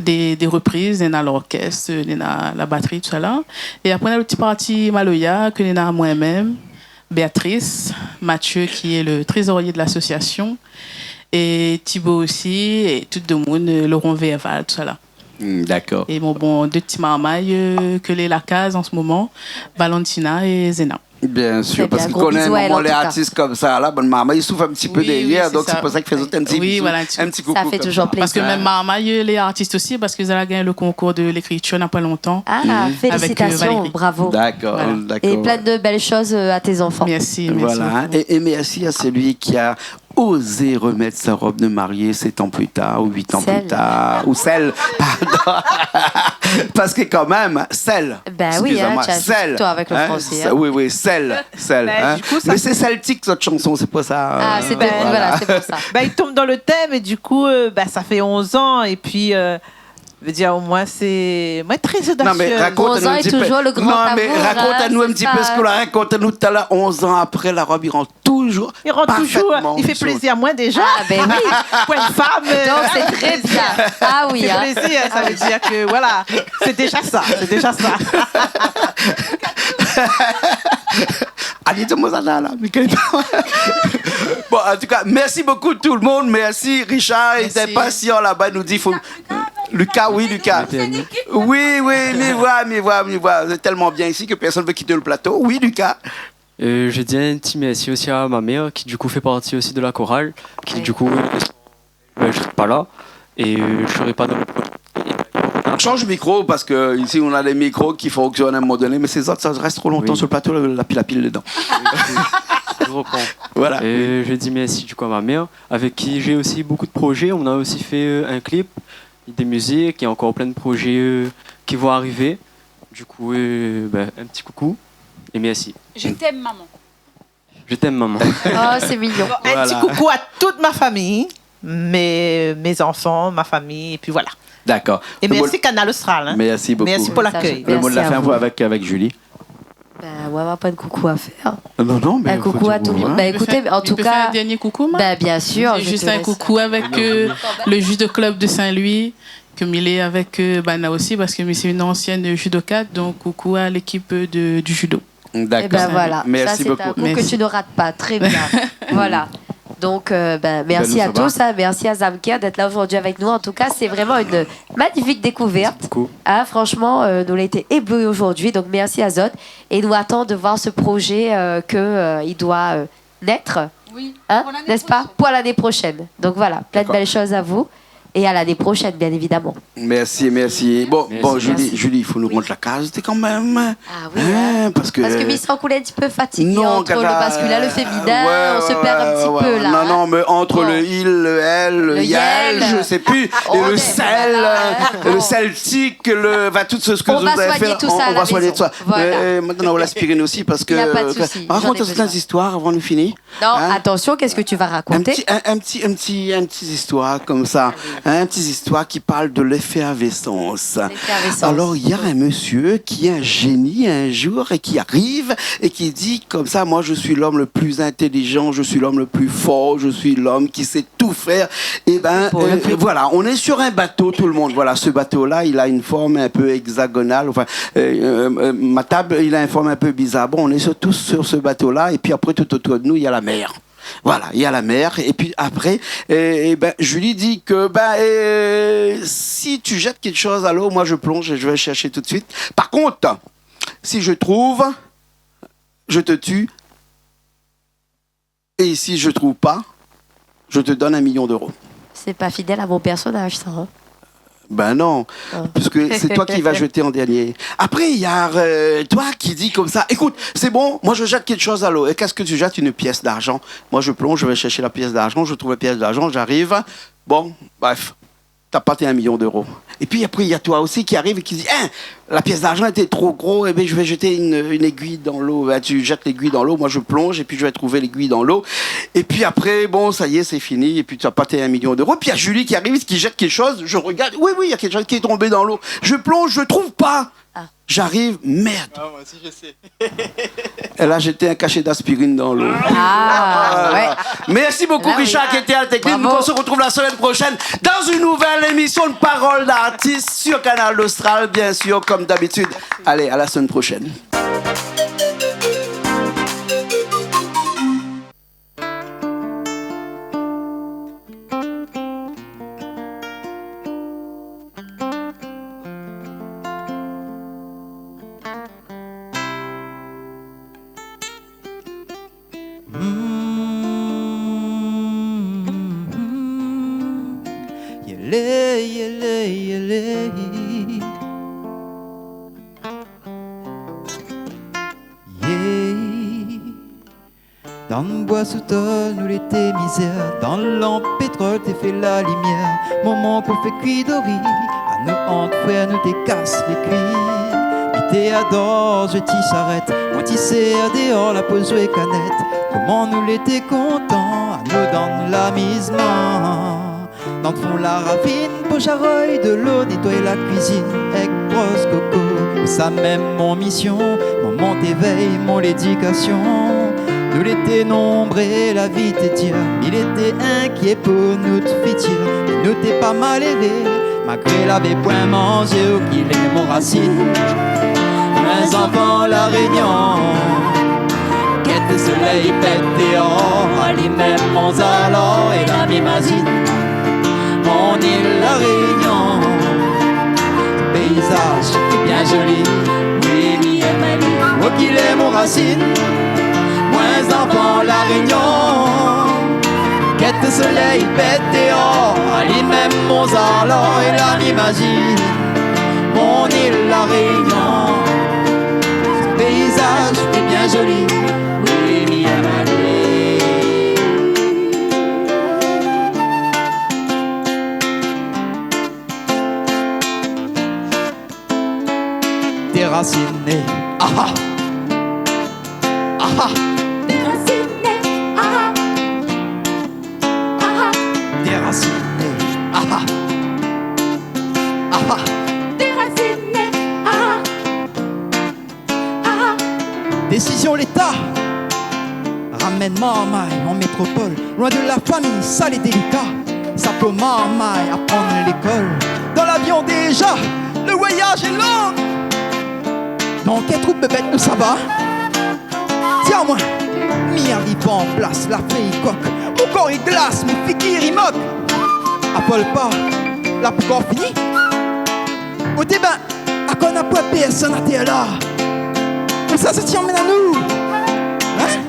des, des reprises, néna l'orchestre, néna la batterie, tout ça là. Et après, néna le ti parti maloya, ke néna moi-même, Béatrice, Mathieu, qui est le trésorier de l'association, et Thibaut aussi, et tout le monde, euh, Laurent Verval, tout ça là. Hmm, d'accord. Et bon, bon, deux petits marmayes, euh, ke lé la kaz en ce moment, Valentina et Zena. Bien sûr, parce qu'il connaît un moment les artistes comme ça, là, bon, maman, il souffre un petit peu derrière, donc c'est pour ça qu'il fait un petit, un petit coucou comme ça. Ça fait toujours plaisir. Parce que même maman, il est artiste aussi, parce que elle a gagné le concours de l'écriture, il n'y a pas longtemps, avec, euh, Valérie. Ah, félicitations, bravo. D'accord, d'accord. Et plein de belles choses, euh, à tes enfants. Merci, merci beaucoup. Voilà, hein. Et, et merci à celui qui a osé remettre sa robe de mariée sept ans plus tard, ou huit ans plus tard, ou celle, pardon. Parce que quand même, celle, excusez-moi, hein, celle, toi avec le français, hein. Oui, oui, celle, celle, hein. Mais c'est celtique, cette chanson, c'est pour ça, euh, voilà. Ah, c'était, voilà, c'est pour ça. Ben, il tombe dans le thème et du coup, euh, ben, ça fait onze ans et puis, euh, je veux dire, au moins, c'est, moi, très audacieux. Non, mais raconte-nous un petit peu. Onze ans et toujours le grand amour, hein, c'est ça. Non, mais raconte-nous un petit peu ce que la raconte-nous tout à l'heure, onze ans après, la robe, il rentre toujours parfaitement. Il rentre toujours, il fait plaisir à moi déjà. Ah, ben oui. Pour une femme, euh, donc c'est très bien. Ah oui, hein. Il fait plaisir, ça veut dire que, voilà, c'est déjà ça, c'est déjà ça. Allez, dis-moi ça, là, là, Michael. Bon, en tout cas, merci beaucoup tout le monde. Merci, Richard. Il était patient là-bas, il nous dit, faut, Lucas, oui, Lucas. Oui, oui, mi voi, mi voi, mi voi. C'est tellement bien ici que personne veut quitter le plateau. Oui, Lucas. Euh, je dis un petit merci aussi à ma mère, qui du coup fait partie aussi de la chorale, qui du coup, euh, je serai pas là, et, euh, je serai pas dans le projet. Change le micro parce que ici on a des micros qui fonctionnent à un moment donné, mais ces autres, ça reste trop longtemps sur le plateau, la pile, la pile dedans. Oui, je reprends. Voilà. Euh, je dis merci du coup à ma mère, avec qui j'ai aussi beaucoup de projets. On a aussi fait, euh, un clip, des musiques, il y a encore plein de projets, euh, qui vont arriver. Du coup, euh, ben, un petit coucou et merci. Je t'aime, maman. Je t'aime, maman. Oh, c'est mignon. Voilà. Un petit coucou à toute ma famille, mes, mes enfants, ma famille, et puis voilà. D'accord. Et merci, Kanal Austral, hein. Merci beaucoup. Merci pour l'accueil. Le mot de la fin, vous, avec, avec Julie. Ben, ouais, on n'a pas de coucou à faire. Non, non, mais un coucou à tout le monde. Ben, écoutez, en tout cas, ben, bien sûr, juste un coucou avec, euh, le judo club de Saint-Louis, ke mi lé avec, euh, Bana aussi, parce que mi sé une ancienne judoka, donc coucou à l'équipe de, du judo. D'accord. Eh ben voilà, ça, c'est un coup que tu ne rates pas. Merci beaucoup. Très bien. Voilà. Donc, euh, ben, merci à tous, hein, merci à Zamker d'être là aujourd'hui avec nous. En tout cas, c'est vraiment une magnifique découverte. Merci beaucoup. Hein, franchement, euh, nous, on a été éblouis aujourd'hui. Donc, merci à zot. Et nous attendons de voir ce projet, euh, que, euh, il doit, euh, naître, hein, n'est-ce pas, pour l'année prochaine. Donc voilà, plein de belles choses à vous. Et à l'année prochaine, bien évidemment. Merci, merci. Bon, bon, Julie, Julie, il faut nous rendre la case quand même. Ah oui, hein, parce que mi santi ou lé un petit peu fatiguée entre le masculin, le féminin, on se perd un petit peu là, hein. Non, non, mais entre le il, le elle, le yel, je sais plus, et le sel, le celtique, le, enfin, tout ce que vous allez faire, on va soigner tout ça à la maison. Voilà. Euh, maintenant, on a l'aspirine aussi parce que, raconte-nous des histoires avant de finir. Non, attention, qu'est-ce que tu vas raconter ? Un petit, un, un petit, un petit, un petit histoire comme ça, hein, un petit histoire qui parle de l'effervescence. L'effervescence. Alors, il y a un monsieur qui est un génie un jour et qui arrive et qui dit comme ça : « Moi, je suis l'homme le plus intelligent, je suis l'homme le plus fort, je suis l'homme qui sait tout faire. » Eh ben, euh, voilà, on est sur un bateau, tout le monde. Voilà, ce bateau-là, il a une forme un peu hexagonale. Enfin, euh, euh, euh, ma table, il a une forme un peu bizarre. Bon, on est sur, tous sur ce bateau-là, et puis après, tout autour de nous, il y a la mer. Voilà, il y a la mer. Et puis après, euh, eh ben, Julie dit que, ben, euh, si tu jettes quelque chose à l'eau, moi, je plonge et je vais chercher tout de suite. Par contre, si je trouve, je te tue. Et si je trouve pas, je te donne un million d'euros. C'est pas fidèle à mon personnage, ça, hein ? Ben non, parce que c'est toi qui vas jeter en dernier. Après, il y a, euh, toi qui dis comme ça : « Écoute, c'est bon, moi je jette quelque chose à l'eau. » Et qu'est-ce que tu jettes ? Une pièce d'argent. Moi je plonge, je vais chercher la pièce d'argent, je trouve la pièce d'argent, j'arrive. Bon, bref. T'as pas tes un million d'euros. Et puis après, il y a toi aussi qui arrive et qui dit : « Hein, la pièce d'argent était trop gros, eh ben, je vais jeter une, une aiguille dans l'eau. » Ben, tu jettes l'aiguille dans l'eau, moi je plonge et puis je vais trouver l'aiguille dans l'eau. Et puis après, bon, ça y est, c'est fini. Et puis tu as pas tes un million d'euros. Puis il y a Julie qui arrive, qui jette quelque chose. Je regarde, oui, oui, il y a quelque chose qui est tombé dans l'eau. Je plonge, je trouve pas. Ah. J'arrive, merde. Ah, moi aussi, je sais. Elle a jeté un cachet d'aspirine dans l'eau. Ah, ouais. Merci beaucoup, Richard, qui était à la technique. Bravo. Nous, on se retrouve la semaine prochaine dans une nouvelle émission de Parole d'artiste sur Kanal Austral, bien sûr, comme d'habitude. Allez, à la semaine prochaine. Mm, mm, mm. Yélé, yélé, yélé. Yeah. Dan boi sou tol nou lété mizèr, dan lanp pétrol té fé la limièr. Momon pou fé kui dori, anou ant frèr nou té kas lé kui. Mi té ador zoué ti sharèt, mon ti sèr déor la pou zoué kanèt. Koman nou lété kontan, anou dan lamizman. Dan fon la ravine, pou jaroy dolo, nétoy la kuizine èk bros koko. Sa mèm mon mision, momon té vèy mon lédikasion. Nou lété nonbré, la vi té dir, mi lété inkié pou nout fitir. Mé nou té pa maléré, malgré lavé poin manzé. Ou ki lé mon rasine, mwin zanfan La Rényon. Kèt solèy pèt déor, alim mèm mon zalor, é la mi mazine mon il La Rényon. Péizaz bien zoli, oui, mi èm ali. Ou ki lé mon rasine, mwin zanfan La Rényon. Kèt solèy pèt déor, alim mèm mon zalor, é la mi mazine mon il La Rényon. Péizaz bien zoli, oui, mi èm ali. Dérasiné, aha. Aha. Dérasiné, aha. Aha. Dérasiné, aha. Aha. Dérasiné, aha. Aha. Désizion Léta, ramèn marmay an métropol, loin de la fami, sa lé délika. Sa pou marmay aprann lékol. Dan lavion déza, le voyaz lé long. Dan kèl trou bébèt nou sava ? Di amwin, mi ariv an plas, la fé i kok, mon kor i glas, mon figir i mok. Apol pa, la pou kor fini. Oté bin, akor na poin pèrsone atèr la. Ousa sa ti anmenn anou ? Hin ?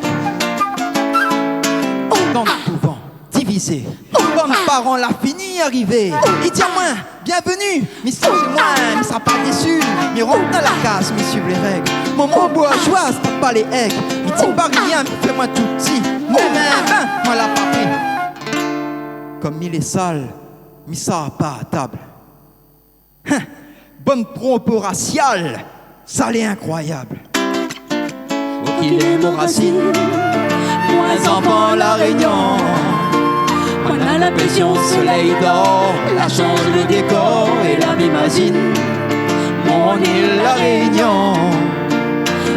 Oh, dan le kouvan divizé. Bann paran la fini arivé. I di amwin, bienvenu. Mi sava shé mwin, mi sava pa désu. Mi rant dan la kaz, mi suiv lé règ. Momon bourjwa, pa palé èg. Mi di pa rien, mi fé mwin tou pti. Mèm in bin, mwin la pa pri. Kom mi lé sal, mi sava pa a tab. Hin, bann propo rasial, sa lé inkroyab. Ou ki lé mon rasine, mwin zanfan La Rényon. Mwin na linprésion solèy dor, la shanj le dékor, é la mi mazine mon il La Rényon.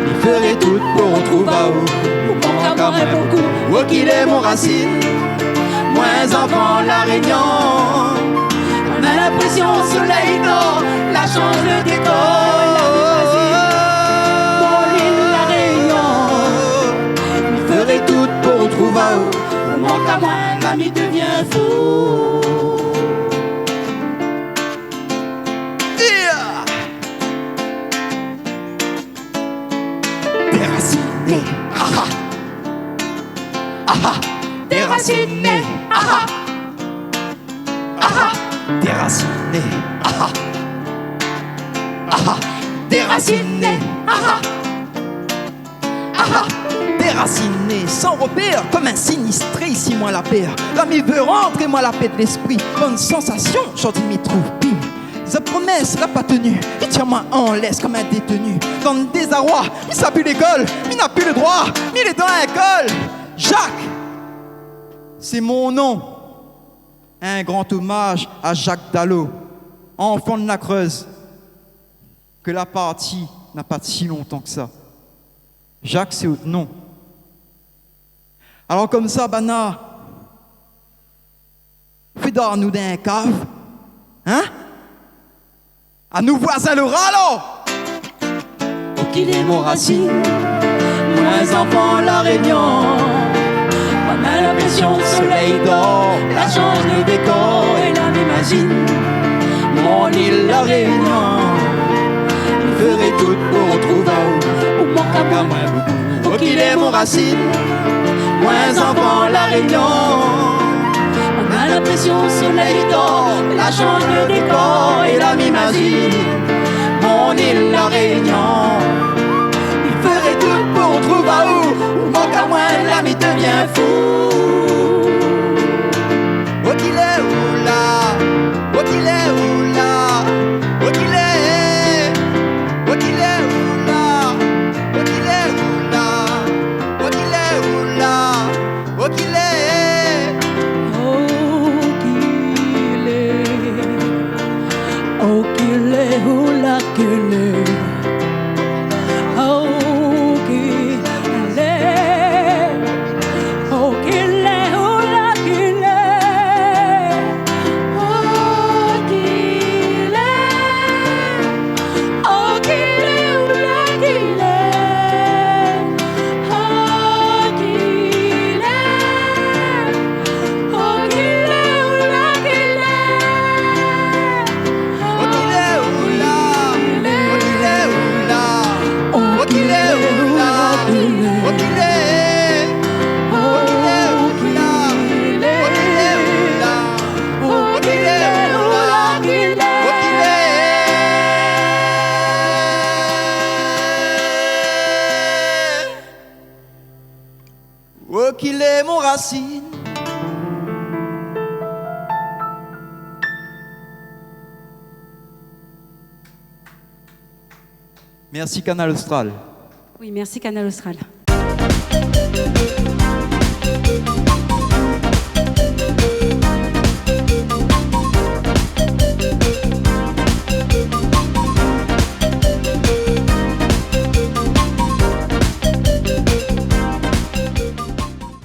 Mi féré tout pou rotrouv aou, ou mank amwin bokou. Ou ki lé mon rasine, mwin zanfan La Rényon. Mwin na linprésion solèy dor, la shanj le dékor. Mon il La Rényon. Mi féré tout pou rotrouv aou, ou mank amwin, la mi devien fou. Yeah ! Dérasiné, aha. Aha. Dérasiné, aha. Aha. Dérasiné, aha. Aha. Dérasiné, aha. Aha. Dérasiné, san ropèr, kom in sinistré, isi mwin la pèr. La mi vé rant, mwin la pèd léspri. Bann sansasion, zordi mi trouv pi. Zot promès la pa teni. I tir amwin an lès kom in déteni. Dan dézarwa, mi sa pi lékol, mi na pi le drwa, mi lé dan in kol. Jacques, sé mon non. In gran omaz a Jacques Dallot, anfan de la Creuse, ke la parti na pa si lontan ke sa. Jacques, sé out non. Alor komsa, banna, fé dor anou dan in kav, hin ? Anou voizin lora, alor ! Ou ki lé mon rasine, mwin zanfan La Rényon. Mwin na linprésion solèy dor, la shanj le dékor, é la mi mazine mon il La Rényon. Mi féré tout pou rotrouv aou, ou mank amwin bokou. Ou ki lé mon rasine, Moin, zanfan La Rényon, moin na linprésion solèy i dor, la shanj de dékor é la mi mazine mon il La Rényon. Mi fé tout pou trouv aou, ou mank amoin, la mi devien fou. Oki lé ou la, oki lé ou la, oki lé, oki lé ou la, oki lé ou la, oki lé ou la, oki lé. Oki lé, oki lé ou la ki lé. Oki lé, oki lé ou la ki lé. Oki lé, oki lé ou la ki lé. Oki lé, oki lé ou la ki lé. Oki lé ou la, oki lé ou la, oki lé ou la, oki lé. Oki lé ou la, oki lé ou la, oki lé ou la, oki lé. Oki lé mon rasine. Merci Kanal Austral. Oui, merci Kanal Austral.